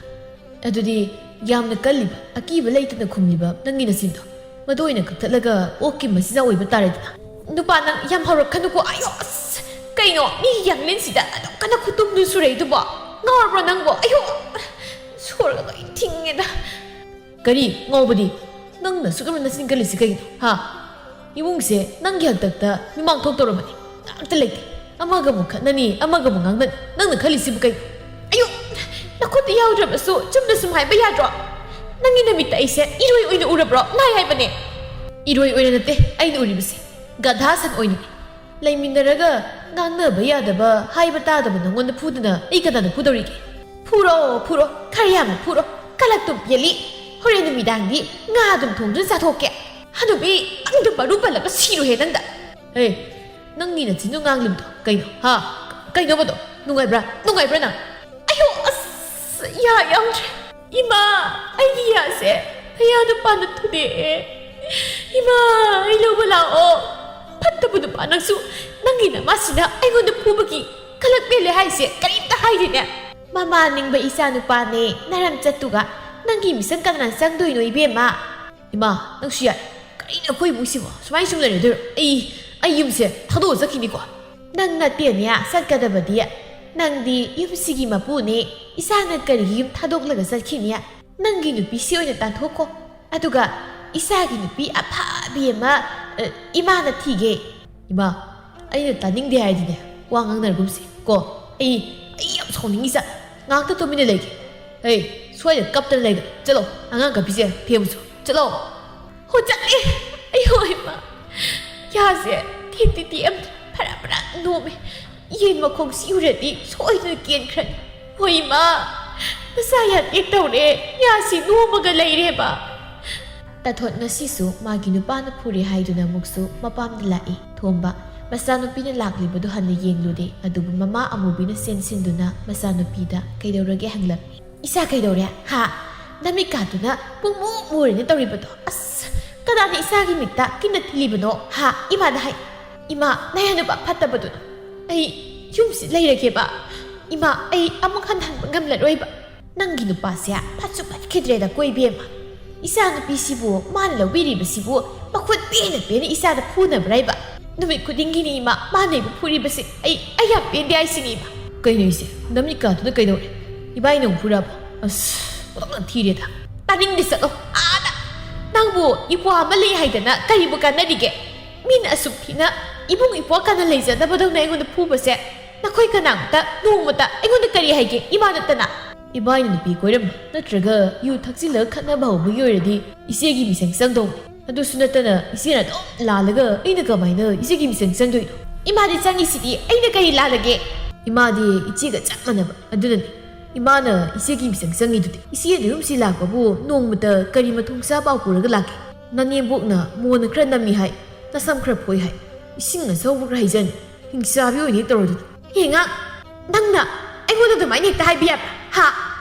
ꯑꯗꯨꯗꯤ ꯌꯥꯝꯅ ꯀꯜꯂꯤꯕ, ꯑꯀꯤꯕ ꯂꯩꯇꯅ ꯈꯨꯝꯂꯤꯕ ꯅꯪꯒꯤ ꯅꯆꯤꯟꯗꯣ ꯃꯗꯨ ꯑꯣꯏꯅ ꯀꯛꯊꯠꯂꯒ ꯑꯣꯛꯀꯤ ꯃꯆꯤꯟꯖꯥꯛ ꯑꯣꯏꯕ ꯇꯥꯔꯦꯗꯅ꯫ ꯅꯨꯄꯥ ꯅꯪ ꯌꯥꯝ ꯍꯧꯔꯛꯀꯅꯨꯀꯣ꯫ ꯑꯌꯣ ꯑꯁ! ꯀꯩꯅꯣ ꯃꯤꯒꯤ ꯌꯥꯡꯂꯦꯟꯁꯤꯗ ꯑꯗꯨꯛ ꯀꯟꯅ ꯈꯨꯇꯨꯝꯗꯨ ꯁꯨꯔꯛꯏꯗꯨꯕꯣ? ꯉꯥꯎꯔꯕ꯭ꯔꯣ ꯅꯪꯕꯣ? ꯑꯌꯣ! ꯁꯣꯔꯒ ꯂꯣꯏ ꯊꯤꯡꯉꯦꯗ꯫ ꯀꯔꯤ ꯉꯥꯎꯕꯗꯤ? ꯅꯪꯅ ꯑꯁꯨꯛ ꯌꯥꯝꯅ ꯅꯆꯤꯟ ꯀꯜꯂꯤꯁꯤ ꯀꯩꯒꯤꯅꯣ? ꯍꯥ? ꯏꯃꯨꯡꯁꯦ ꯅꯪꯒꯤ ꯍꯥꯛꯇꯛꯇ ꯃꯤꯃꯥꯡ ꯊꯣꯛꯇꯧꯔꯕꯅꯤ꯫ ꯀꯅꯥꯝꯇ ꯂꯩꯇꯦ꯫ ꯑꯃꯒ ꯑꯃꯨꯛ ꯈꯠꯅꯅꯤ, ꯑꯃꯒ ꯑꯃꯨꯛ ꯉꯥꯡꯅꯅꯤ꯫ ꯅꯪꯅ ꯈꯜꯂꯤꯁꯤꯕꯨ ꯀꯩꯅꯣ? ꯑꯌꯣ! ꯅꯈꯨꯠꯇ ꯌꯥꯎꯗ꯭ꯔꯕꯁꯨ ꯆꯨꯝꯅ ꯁꯨꯝ ꯍꯥꯏꯕ ꯌꯥꯗ꯭ꯔꯣ? ꯅꯪꯒꯤ ꯅꯃꯤꯠꯇ ꯑꯩꯁꯦ ꯏꯔꯣꯏ ꯑꯣꯏꯅ ꯎꯔꯕ꯭ꯔꯣ? ꯅꯥꯏ ꯍꯥꯏꯕꯅꯦ꯫ ꯏꯔꯣꯏ ꯑꯣꯏꯅ ꯅꯠꯇꯦ ꯑꯩꯅ ꯎꯔꯤꯕꯁꯦ, ꯒꯙꯥ ꯁꯟ ꯑꯣꯏꯅꯅꯤ꯫ ꯂꯩꯃꯤꯟꯅꯔꯒ ꯉꯥꯡꯅꯕ ꯌꯥꯗꯕ, ꯍꯥꯏꯕ ꯇꯥꯗꯕ ꯅꯪꯉꯣꯟꯗ ꯐꯨꯗꯅ ꯑꯩ ꯀꯅꯥꯗ ꯐꯨꯗꯧꯔꯤꯒꯦ? ꯐꯨꯔꯣ, ꯐꯨꯔꯣ, ꯈꯔ ꯌꯥꯝꯅ ꯐꯨꯔꯣ꯫ ꯀꯂꯛꯇꯨꯝ ꯄꯦꯜꯂꯤ꯫ ꯍꯣꯔꯦꯟ ꯅꯨꯃꯤꯗꯥꯡꯗꯤ ꯉꯥ ꯑꯗꯨꯝ ꯊꯣꯡꯗꯨꯅ ꯆꯥꯊꯣꯛꯀꯦ꯫ ꯍꯅꯨꯕꯤ, ꯅꯪꯗꯣ ꯃꯔꯨ ꯄꯜꯂꯒ ꯁꯤꯔꯣꯍꯦ ꯅꯪꯗ꯫ ꯍꯦ, ꯅꯪꯒꯤ ꯅꯆꯤꯟꯗꯣ ꯉꯥꯡꯂꯤꯕꯗꯣ ꯀꯩꯅꯣ? ꯍꯥ? ꯀꯩꯅꯣꯕꯗꯣ? ꯅꯨꯡꯉꯥꯏꯕ꯭ꯔꯥ? ꯅꯨꯡꯉꯥꯏꯕ꯭ꯔꯥ ꯅꯪ? ꯑꯌꯣ, ꯑꯁ, ꯌꯥ ꯌꯥꯎꯗ꯭ꯔꯦ꯫ ꯏꯃꯥ, ꯑꯩꯒꯤ ꯌꯥꯁꯦ ꯅꯌꯥ ꯅꯨꯄꯥꯅ ꯊꯨꯗꯦꯛꯑꯦ꯫ ꯏꯃꯥ, ꯑꯩ ꯂꯧꯕ ꯂꯥꯛꯑꯣ꯫ ꯐꯠꯇꯕ ꯅꯨꯄꯥ ꯅꯪꯁꯨ, ꯅꯪꯒꯤ ꯅꯃꯥꯁꯤꯅ ꯑꯩꯉꯣꯟꯗ ꯐꯨꯕꯒꯤ ꯀꯂꯛ ꯃꯦꯜꯂꯦ ꯍꯥꯏꯁꯦ ꯀꯔꯤꯝꯇ ꯍꯥꯏꯗꯦꯅꯦ꯫ ꯃꯃꯥ ꯅꯤꯡꯕ ꯏꯆꯥ ꯅꯨꯄꯥꯅꯦ, ꯅꯔꯝ ꯆꯠꯇꯨꯒ ꯅꯪꯒꯤ ꯃꯤꯁꯟ ꯀꯅꯥꯅ ꯆꯪꯗꯣꯏꯅꯣ ꯏꯕꯦꯝꯃ? ꯏꯃꯥ, ꯅꯪꯁꯨ ꯌꯥꯏ꯫ ꯀꯔꯤꯅꯣ ꯑꯩꯈꯣꯏ ꯏꯃꯨꯡꯁꯤꯕꯣ? ꯁꯨꯃꯥꯏꯅ ꯁꯨꯝ ꯂꯩꯔꯗꯣꯏꯔꯣ? ꯑꯩ, ꯑꯩ ꯌꯨꯝꯁꯦ ꯊꯥꯗꯣꯛꯑ ꯆꯠꯈꯤꯅꯤꯀꯣ꯫ ꯅꯪ ꯅꯠꯇꯦꯅꯦ ꯆꯠꯀꯗꯕꯗꯤ꯫ ꯅꯪꯗꯤ ꯌꯨꯝꯁꯤꯒꯤ ꯃꯄꯨꯅꯦ, ꯏꯆꯥꯅ ꯀꯔꯤꯒꯤ ꯌꯨꯝ ꯊꯥꯗꯣꯛꯂꯒ ꯆꯠꯈꯤꯅꯤ? ꯅꯪꯒꯤ ꯅꯨꯄꯤꯁꯤ ꯑꯣꯏꯅ ꯇꯥꯟꯊꯣꯛꯈꯣ, ꯑꯗꯨꯒ ꯏꯆꯥꯒꯤ ꯅꯨꯄꯤ ꯑꯐꯕꯤ ꯑꯃ, ꯑ, ꯏꯃꯥꯅ ꯊꯤꯒꯦ꯫ ꯏꯃꯥ, ꯑꯩꯅ ꯇꯥꯅꯤꯡꯗꯦ ꯍꯥꯏꯗꯤꯅꯦ, ꯋꯥ ꯉꯥꯡꯅꯔꯒꯨꯝꯁꯦ ꯀꯣ꯫ ꯑꯩ, ꯑꯩ ꯌꯥꯝ ꯁꯥꯎꯅꯤꯡꯉꯤꯁꯦ꯫ ꯉꯥꯛꯇ ꯇꯨꯃꯤꯟꯅ ꯂꯩꯒꯦ꯫ ꯍꯦ, ꯁ꯭ꯋꯥꯏꯗ ꯀꯞꯇꯅ ꯂꯩꯒꯅꯨ꯫ ꯆꯠꯂꯣ, ꯑꯉꯥꯡ ꯀꯞꯄꯤꯁꯦ ꯊꯦꯝꯃꯨꯆꯣ꯫ ꯆꯠꯂꯣ꯫ ꯍꯣ, ꯆꯠꯂꯦ꯫ ꯑꯩ, ꯍꯣ, ꯏꯃꯥ꯫ ꯌꯥꯁꯦ ꯊꯦꯛꯇꯤ ꯇꯦꯛꯑꯝꯗ꯭ꯔꯦ꯫ ꯐꯔꯥ ꯐꯔꯥ ꯅꯣꯝꯃꯦ꯫ ꯌꯦꯟ ꯃꯈꯣꯡꯁꯤ ꯎꯔꯗꯤ ꯁꯣꯏꯗꯅ ꯀꯦꯟꯈ꯭ꯔꯅꯤ꯫ ꯍꯣ, ꯏꯃꯥ꯫ ꯃꯁꯥ ꯌꯥ ꯇꯦꯛ ꯇꯧꯔꯦ꯫ ꯌꯥꯁꯤ ꯅꯣꯝꯃꯒ ꯂꯩꯔꯦꯕ꯫ ꯇꯥꯊꯣꯠ ꯉꯁꯤꯁꯨ ꯃꯥꯒꯤ ꯅꯨꯄꯥꯅ ꯐꯨꯔꯦ ꯍꯥꯏꯗꯨꯅ ꯑꯃꯨꯛꯁꯨ ꯃꯄꯥꯝꯗ ꯂꯥꯛꯏ꯫ ꯊꯣꯝꯕ ꯃꯆꯥꯅꯨꯄꯤꯅ ꯂꯥꯛꯂꯤꯕꯗꯨ ꯍꯟꯅ ꯌꯦꯡꯂꯨꯗꯦ꯫ ꯑꯗꯨꯕꯨ ꯃꯃꯥ ꯑꯃꯨꯕꯤꯅ ꯁꯦꯟ ꯁꯤꯟꯗꯨꯅ ꯃꯆꯥꯅꯨꯄꯤꯗ ꯀꯩꯗꯧꯔꯒꯦ ꯍꯪꯂꯝꯃꯤ꯫ "ꯏꯆꯥ ꯀꯩꯗꯧꯔꯦ? ꯍꯥ? ꯅꯃꯤꯠꯀꯥꯗꯨꯅ ꯄꯨꯡꯃꯨ ꯃꯨꯔꯦꯅ ꯇꯧꯔꯤꯕꯗꯣ꯫ ꯑꯁ, ꯀꯅꯥꯅ ꯏꯆꯥꯒꯤ ꯃꯤꯠꯇ ꯀꯤꯟꯅ ꯊꯤꯜꯂꯤꯕꯅꯣ? ꯍꯥ? ꯏꯃꯥꯗ ꯍꯥꯏ꯫ ꯏꯃꯥ, ꯅꯌꯥ ꯅꯨꯄꯥ ꯐꯠꯇꯕꯗꯨꯅ꯫ ꯑꯩ ꯌꯨꯝꯁꯤ ꯂꯩꯔꯒꯦꯕ꯫ ꯏꯃꯥ, ꯑꯩ ꯑꯃꯨꯛ ꯍꯟ ꯍꯟꯕ ꯉꯝꯂꯔꯣꯏꯕ꯫ ꯅꯪꯒꯤ ꯅꯨꯄꯥꯁꯦ ꯐꯠꯁꯨ ꯐꯠꯈꯤꯗ꯭ꯔꯦꯗ ꯀꯣ ꯏꯕꯦꯝꯃ꯫ ꯏꯆꯥ ꯅꯨꯄꯤꯁꯤꯕꯨ ꯃꯥꯅ ꯂꯧꯕꯤꯔꯤꯕꯁꯤꯕꯨ ꯃꯈꯨꯠ ꯄꯦꯟꯅ ꯄꯦꯟꯅ ꯏꯆꯥꯗ ꯐꯨꯅꯕ꯭ꯔꯥ ꯏꯕ? ꯅꯨꯃꯤꯠ ꯈꯨꯗꯤꯡꯒꯤꯅꯤ ꯏꯃꯥ, ꯃꯥꯅ ꯑꯩꯕꯨ ꯐꯨꯔꯤꯕꯁꯦ꯫ ꯑꯩ, ꯑꯩ ꯌꯥꯝ ꯄꯦꯟꯗꯦ ꯍꯥꯏꯁꯤꯅꯤ ꯏꯃꯥ꯫ ꯀꯩꯅꯣ ꯏꯆꯦ, ꯅꯃꯤꯠꯀꯥꯗꯨꯅ ꯀꯩꯗꯧꯔꯦ? ꯏꯕꯥꯏꯅ ꯑꯃꯨꯛ ꯐꯨꯔꯕ? ꯑꯁ, ꯑꯣꯟꯊꯣꯛꯅ ꯊꯤꯔꯦꯗ꯫ ꯇꯥꯅꯤꯡꯗꯦ, ꯆꯠꯂꯣ ꯑꯥꯗ꯫ ꯅꯪꯕꯨ ꯏꯄ꯭ꯋꯥ ꯑꯃ ꯂꯩ ꯍꯥꯏꯗꯅ ꯀꯔꯤꯕꯨ ꯀꯥꯟꯅꯔꯤꯒꯦ? ꯃꯤꯅ ꯑꯁꯨꯛ ꯊꯤꯅ ꯏꯕꯨꯡ ꯏꯄ꯭ꯋꯥ ꯀꯟꯅ ꯂꯩꯖꯗꯕꯗꯧꯅ ꯑꯩꯉꯣꯟꯗ ꯐꯨꯕꯁꯦ ꯅꯈꯣꯏ ꯀꯅꯥꯃꯠꯇ ꯅꯣꯡꯃꯇ ꯑꯩꯉꯣꯟꯗ ꯀꯔꯤ ꯍꯥꯏꯒꯦ, ꯏꯃꯥ ꯅꯠꯇꯅ? ꯏꯕꯥꯏꯅ ꯅꯨꯄꯤ ꯀꯣꯏꯔꯝꯕ ꯅꯠꯇ꯭ꯔꯒ ꯌꯨ ꯊꯛꯆꯤꯜꯂꯒ ꯈꯠꯅꯕ ꯍꯧꯕꯒꯤ ꯑꯣꯏꯔꯗꯤ ꯏꯆꯦꯒꯤ ꯃꯤꯆꯪ ꯆꯪꯗꯧꯅꯤ꯫ ꯑꯗꯨꯁꯨ ꯅꯠꯇꯅ ꯏꯆꯦꯅ ꯑꯗꯨꯝ ꯂꯥꯜꯂꯒ ꯑꯩꯅ ꯀꯃꯥꯏꯅ ꯏꯆꯦꯒꯤ ꯃꯤꯆꯪ ꯆꯪꯗꯣꯏꯅꯣ? ꯏꯃꯥꯗꯤ ꯆꯪꯉꯤꯁꯤꯗꯤ ꯑꯩꯅ ꯀꯔꯤ ꯂꯥꯜꯂꯒꯦ? ꯏꯃꯥꯗꯤ ꯏꯆꯦꯒ ꯆꯞ ꯃꯥꯟꯅꯕ, ꯑꯗꯨꯅꯅꯤ ꯏꯃꯥꯅ ꯏꯆꯦꯒꯤ ꯃꯤꯆꯪ ꯆꯪꯉꯤꯗꯨꯗꯤ꯫ ꯏꯆꯦꯅ ꯌꯨꯝꯁꯤ ꯂꯥꯛꯄꯕꯨ ꯅꯣꯡꯃꯇ ꯀꯔꯤ ꯃꯊꯣꯡ ꯆꯥ ꯄꯥꯎ ꯄꯨꯔꯒ ꯂꯥꯛꯀꯦ? ꯅꯅꯦꯝꯕꯣꯛꯅ ꯃꯣꯟ ꯈꯔ ꯅꯝꯃꯤ ꯍꯥꯏ, ꯅꯁꯝ ꯈꯔ ꯐꯣꯏ ꯍꯥꯏ, ꯏꯁꯤꯡ ꯑꯆꯧꯕ ꯈꯔ ꯍꯩꯖꯟ, ꯍꯤꯡꯆꯥꯕꯤ ꯑꯣꯏꯅ ꯇꯧꯔꯗꯅ꯫ ꯍꯦ ꯉꯥ, ꯅꯪꯅ ꯑꯩꯉꯣꯟꯗ ꯑꯗꯨꯃꯥꯏꯅ ꯍꯦꯛꯇ ꯍꯥꯏꯕ ꯌꯥꯕ꯭ꯔꯥ? ꯍꯥ?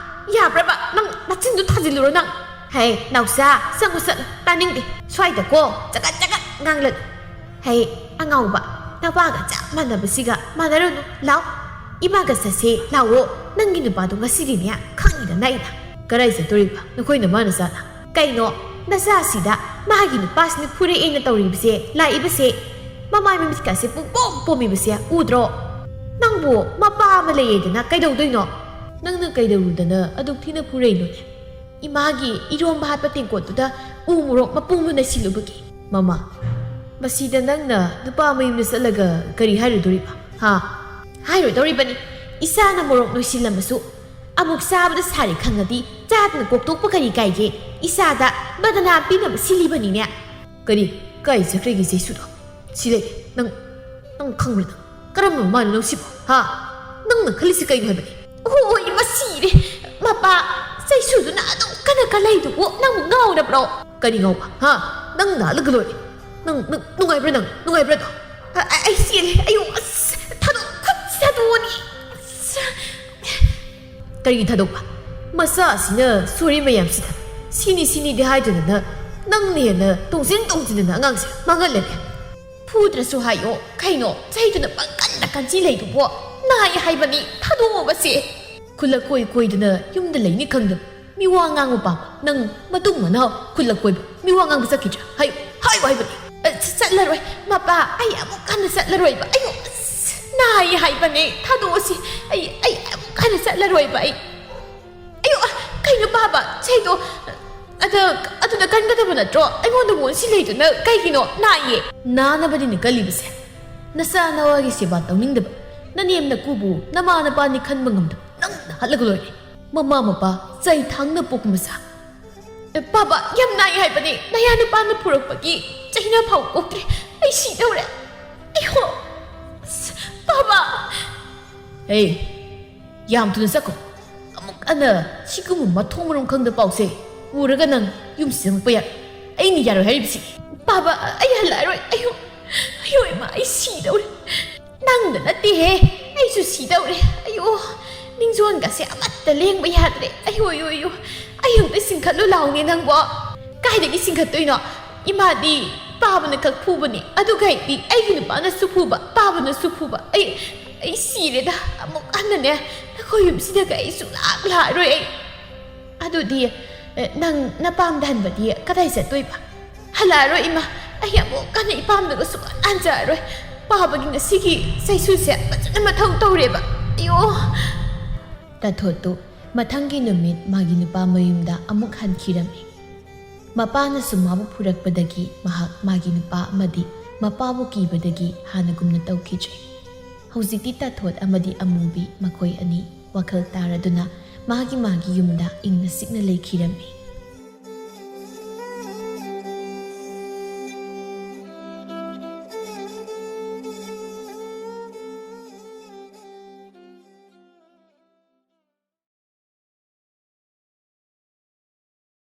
ꯌꯥꯕ꯭ꯔꯕ? ꯅꯪ ꯅꯆꯤꯟꯗꯨ ꯊꯥꯖꯤꯜꯂꯨꯔꯣ ꯅꯪ? ꯍꯦ, ꯅꯥꯎꯆꯥ, ꯆꯪꯉꯨ ꯆꯠꯂꯨ, ꯇꯥꯅꯤꯡꯗꯦ꯫ ꯁ꯭ꯋꯥꯏꯗꯀꯣ ꯆꯒꯠ ꯆꯒꯠ ꯉꯥꯡꯂꯅꯨ꯫ ꯍꯦ, ꯑꯉꯥꯎꯕ, ꯅꯄꯥꯒ ꯆꯞ ꯃꯥꯟꯅꯕꯁꯤꯒ ꯃꯥꯟꯅꯔꯨꯅꯨ꯫ ꯂꯥꯎ, ꯏꯃꯥꯒ ꯆꯠꯁꯦ, ꯂꯥꯎꯑꯣ꯫ ꯅꯪꯒꯤ ꯅꯨꯄꯥꯗꯣ ꯉꯁꯤꯗꯤꯅꯦ, ꯈꯪꯉꯤꯗꯅ ꯑꯩꯅ꯫ ꯀꯔꯥꯏ ꯆꯠꯇꯣꯔꯤꯕ? ꯅꯈꯣꯏ ꯅꯃꯥ ꯅꯆꯥꯅ? ꯀꯩꯅꯣ, ꯅꯆꯥꯁꯤꯗ ꯃꯥꯒꯤ ꯅꯨꯄꯥꯁꯤꯅ ꯐꯨꯔꯛꯑꯦꯅ ꯇꯧꯔꯤꯕꯁꯦ, ꯂꯥꯛꯏꯕꯁꯦ? ꯃꯃꯥꯏ ꯃꯃꯤꯠꯀꯥꯁꯦ ꯄꯨꯡꯄꯣꯝ ꯄꯣꯝꯃꯤꯕꯁꯦ ꯎꯗ꯭ꯔꯣ? ꯅꯪꯕꯨ ꯃꯄꯥ ꯑꯃ ꯂꯩꯌꯦꯗꯅ ꯀꯩꯗꯧꯗꯣꯏꯅꯣ? ꯅꯪꯅ ꯀꯩꯗꯧꯔꯨꯗꯅ ꯑꯗꯨꯛ ꯊꯤꯅ ꯐꯨꯔꯛꯏꯅꯣꯅꯦ? ꯏꯃꯥꯒꯤ ꯏꯔꯣꯝꯕ ꯍꯥꯠꯄ ꯇꯦꯡꯀꯣꯠꯇꯨꯗ ꯎ ꯃꯣꯔꯣꯛ ꯃꯄꯨꯝ ꯑꯃ ꯅꯩꯁꯤꯜꯂꯨꯕꯒꯤ꯫ ꯃꯃꯥ, ꯃꯁꯤꯗ ꯅꯪꯅ ꯅꯨꯄꯥ ꯃꯌꯨꯝꯗ ꯆꯠꯂꯒ ꯀꯔꯤ ꯍꯥꯏꯔꯨꯗꯣꯔꯤꯕ? ꯍꯥ? ꯍꯥꯏꯔꯨꯗꯧꯔꯤꯕꯅꯤ꯫ ꯏꯆꯥꯅ ꯃꯣꯔꯣꯛ ꯅꯣꯏꯁꯤꯜꯂꯝꯃꯁꯨ ꯑꯃꯨꯛ ꯆꯥꯕꯗ ꯁꯥꯔꯦ ꯈꯪꯉꯗꯤ ꯆꯥꯗꯅ ꯀꯣꯛꯇꯣꯛꯄ ꯀꯔꯤ ꯀꯥꯏꯒꯦ? ꯏꯆꯥꯗ ꯕꯗꯅꯥꯝ ꯄꯤꯅꯕ ꯁꯤꯜꯂꯤꯕꯅꯤꯅꯦ꯫ ꯀꯔꯤ? ꯀꯥꯏ ꯆꯠꯈ꯭ꯔꯒꯦ ꯆꯩꯁꯨꯗꯣ? ꯁꯤ ꯂꯩ꯫ ꯅꯪ, ꯅꯪ ꯈꯪꯕ꯭ꯔꯥ ꯅꯪ? ꯀꯔꯝꯕ ꯃꯃꯥꯅꯣ ꯅꯪ ꯁꯤꯕꯣ? ꯍꯥ? ꯅꯪꯅ ꯈꯜꯂꯤꯁꯤ ꯀꯩꯅꯣ ꯍꯥꯏꯕꯅꯤ? ꯍꯣꯏ, ꯃꯁꯤꯔꯦ꯫ ꯃꯄꯥ, ꯆꯩꯁꯨꯗꯨꯅ ꯑꯗꯨꯝ ꯀꯟꯅ ꯀꯜꯂꯛꯏꯗꯨꯕꯨ ꯅꯪꯕꯨ ꯉꯥꯎꯔꯕ꯭ꯔꯣ? ꯀꯔꯤ ꯉꯥꯎꯕ? ꯍꯥ? ꯅꯪ ꯅꯥꯜꯂꯒ ꯂꯣꯏꯔꯦ꯫ ꯅꯪ, ꯅꯪ ꯅꯨꯡꯉꯥꯏꯕ꯭ꯔꯥ ꯅꯪ? ꯅꯨꯡꯉꯥꯏꯕ꯭ꯔꯥ ꯑꯗꯣ? ꯑ-, ꯑ-, ꯑꯩ ꯆꯦꯜꯂꯦ꯫ ꯑꯌꯣ, ꯑꯁ, ꯊꯥꯗꯣꯛ-, ꯈꯨꯠꯁꯦ ꯊꯥꯗꯣꯛꯑꯅꯤ꯫ ꯑꯁ꯫ ꯀꯔꯤꯒꯤ ꯊꯥꯗꯣꯛꯄ? ꯃꯆꯥ ꯑꯁꯤꯅ ꯁꯣꯔꯤ ꯃꯌꯥꯝꯁꯤꯗ ꯁꯤꯅꯤ ꯁꯤꯅꯤꯗꯤ ꯍꯥꯏꯗꯗꯅ ꯅꯪꯅ ꯍꯦꯟꯅ ꯇꯣꯡꯁꯤꯟ ꯇꯣꯡꯁꯤꯟꯗꯅ ꯑꯉꯥꯡꯁꯦ ꯃꯥꯡꯍꯜꯂꯦꯅꯦ꯫ ꯐꯨꯗ꯭ꯔꯁꯨ ꯍꯥꯏꯌꯣ꯫ ꯀꯩꯅꯣ ꯆꯩꯗꯨꯅ ꯄꯪꯀꯟꯗ ꯀꯟꯁꯤ ꯂꯩꯗꯨꯕꯣ? ꯅꯥꯏ ꯍꯥꯏꯕꯅꯤ, ꯊꯥꯗꯣꯛꯑꯣꯕꯁꯦ꯫ ꯈꯨꯜꯂꯛ ꯀꯣꯏ ꯀꯣꯏꯗꯅ ꯌꯨꯝꯗ ꯂꯩꯅꯤ ꯈꯪꯗꯕ ꯃꯤꯋꯥ ꯉꯥꯡꯕ ꯄꯥꯝꯕ ꯅꯪ ꯃꯇꯨꯡ ꯃꯅꯥꯎ ꯈꯨꯜꯂꯛ ꯀꯣꯏꯕ ꯃꯤꯋꯥ ꯉꯥꯡꯕ ꯆꯠꯈꯤꯗ꯭ꯔꯥ? ꯍꯥꯏꯌꯨ, ꯍꯥꯏꯌꯨ ꯍꯥꯏꯕꯅꯤ꯫ ꯑ, ꯆ-, ꯆꯠꯂꯔꯣꯏ꯫ ꯃꯄꯥ, ꯑꯩ ꯑꯃꯨꯛ ꯍꯟꯅ ꯆꯠꯂꯔꯣꯏꯕ꯫ ꯑꯩꯌꯣ, ꯑꯁ, ꯅꯥꯏ ꯍꯥꯏꯕꯅꯦ꯫ ꯊꯥꯗꯣꯛꯑꯁꯤ꯫ ꯑꯩ, ꯑꯩ ꯑꯃꯨꯛ ꯍꯟꯅ ꯆꯠꯂꯔꯣꯏꯕ ꯑꯩ꯫ ꯑꯌꯣ, ꯑ, ꯀꯩꯅꯣ ꯄꯥꯕ? ꯆꯩꯗꯣ ꯑꯗ, ꯑꯗꯨꯗ ꯀꯟꯒꯗꯕ ꯅꯠꯇ꯭ꯔꯣ? ꯑꯩꯉꯣꯟꯗ ꯃꯣꯟꯁꯤ ꯂꯩꯗꯨꯅ ꯀꯩꯒꯤꯅꯣ? ꯅꯥꯏꯌꯦ꯫ ꯅꯥꯅꯕꯅꯤꯅ ꯀꯜꯂꯤꯕꯁꯦ꯫ ꯅꯆꯥ ꯅꯋꯥꯒꯤ ꯁꯦꯕꯥ ꯇꯧꯅꯤꯡꯗꯕ, ꯅꯅꯦꯝ ꯅꯀꯨꯕꯨ ꯅꯃꯥ ꯅꯄꯥꯅꯤ ꯈꯟꯕ ꯉꯝꯗꯕ ꯅꯪꯅ ꯍꯠꯂꯒ ꯂꯣꯏꯔꯦ꯫ ꯃꯃꯥ ꯃꯄꯥ ꯆꯩ ꯊꯥꯡꯅ ꯄꯣꯛꯄ ꯃꯆꯥ꯫ ꯑꯦ, ꯄꯥꯕ, ꯌꯥꯝ ꯅꯥꯏ ꯍꯥꯏꯕꯅꯦ꯫ ꯅꯌꯥ ꯅꯨꯄꯥꯅ ꯐꯨꯔꯛꯄꯒꯤ ꯆꯩꯅ ꯐꯥꯎ ꯀꯣꯛꯇ꯭ꯔꯦ꯫ ꯑꯩ ꯁꯤꯗꯧꯔꯦ꯫ ꯑꯩꯍꯣ꯫ ꯑꯁ, ꯄꯥꯕ꯫ ꯍꯦ, ꯌꯥꯝ ꯊꯨꯅ ꯆꯠꯈꯣ꯫ ꯑꯃꯨꯛ ꯍꯟꯅ ꯁꯤꯒꯨꯝꯕ ꯃꯊꯣꯡ ꯃꯔꯝ ꯈꯪꯗ ꯄꯥꯎꯁꯦ ꯎꯔꯒ ꯅꯪ ꯌꯨꯝꯁꯤ ꯆꯪꯉꯛꯄ ꯌꯥꯔꯣꯏ꯫ ꯑꯩꯅ ꯌꯥꯔꯣꯏ ꯍꯥꯏꯔꯤꯕꯁꯤ꯫ ꯄꯥꯕ, ꯑꯩ ꯍꯜꯂꯛꯑꯔꯣꯏ꯫ ꯑꯌꯣ, ꯑꯌꯣ, ꯏꯃꯥ, ꯑꯩ ꯁꯤꯗꯧꯔꯦ꯫ ꯅꯪꯗ ꯅꯠꯇꯦꯍꯦ, ꯑꯩꯁꯨ ꯁꯤꯗꯧꯔꯦ꯫ ꯑꯌꯣ, ꯅꯤꯡꯖꯣꯟꯒꯁꯦ ꯑꯃꯠꯇ ꯂꯦꯡꯕ ꯌꯥꯗ꯭ꯔꯦ꯫ ꯑꯌꯣ, ꯑꯌꯣ, ꯑꯌꯣ, ꯑꯩ ꯑꯝꯇ ꯆꯤꯡꯈꯠꯂꯨ ꯂꯥꯎꯅꯦ ꯅꯪꯕꯣ꯫ ꯀꯥꯏꯗꯒꯤ ꯆꯤꯡꯈꯠꯇꯣꯏꯅꯣ? ꯏꯃꯥꯗꯤ ꯄꯥꯕꯅ ꯈꯛ ꯐꯨꯕꯅꯤ, ꯑꯗꯨꯒ ꯑꯩꯗꯤ ꯑꯩꯒꯤ ꯅꯨꯄꯥꯅꯁꯨ ꯐꯨꯕ, ꯄꯥꯕꯅꯁꯨ ꯐꯨꯕ꯫ ꯑꯩ, ꯑꯩ ꯁꯤꯔꯦꯗ꯫ ꯑꯃꯨꯛ ꯍꯟꯅꯅꯦ ꯅꯈꯣꯏ ꯌꯨꯝꯁꯤꯗꯒ ꯑꯩ ꯁꯨꯡꯂꯥꯛ ꯂꯥꯛꯑꯔꯣꯏ ꯑꯩ꯫ ꯑꯗꯨꯗꯤ, ꯑꯦ, ꯅꯪ ꯅꯄꯥꯝꯗ ꯍꯟꯕꯗꯤ ꯀꯗꯥꯏ ꯆꯠꯇꯣꯏꯕ? ꯍꯜꯂꯛꯑꯔꯣꯏ ꯏꯃꯥ, ꯑꯩ ꯑꯃꯨꯛ ꯍꯟꯅ ꯏꯄꯥꯝꯗꯒ ꯁꯨꯡꯍꯟ ꯍꯟꯖꯔꯔꯣꯏ꯫ ꯄꯥꯕꯒꯤ ꯉꯁꯤꯒꯤ ꯆꯩꯁꯨꯁꯦ ꯐꯖꯅ ꯃꯊꯧ ꯇꯧꯔꯦꯕ꯫ ꯑꯌꯣ! ꯇꯥꯊꯣꯠꯇꯨ ꯃꯊꯪꯒꯤ ꯅꯨꯃꯤꯠ ꯃꯥꯒꯤ ꯅꯨꯄꯥ ꯃꯌꯨꯝꯗ ꯑꯃꯨꯛ ꯍꯟꯈꯤꯔꯝꯃꯤ꯫ ꯃꯄꯥꯅꯁꯨ ꯃꯥꯕꯨ ꯐꯨꯔꯛꯄꯗꯒꯤ ꯃꯍꯥꯛ ꯃꯥꯒꯤ ꯅꯨꯄꯥ ꯑꯃꯗꯤ ꯃꯄꯥꯕꯨ ꯀꯤꯕꯗꯒꯤ ꯍꯥꯟꯅꯒꯨꯝꯅ ꯇꯧꯈꯤꯗ꯭ꯔꯦ꯫ ꯍꯧꯖꯤꯛꯇꯤ ꯇꯥꯊꯣꯠ ꯑꯃꯗꯤ ꯑꯃꯨꯕꯤ ꯃꯈꯣꯏ ꯑꯅꯤ ꯋꯥꯈꯜ ꯇꯥꯔꯗꯨꯅ ꯃꯥꯒꯤ ꯃꯥꯒꯤ ꯌꯨꯝꯗ ꯏꯪꯅ ꯆꯤꯛꯅ ꯂꯩꯈꯤꯔꯝꯃꯤ꯫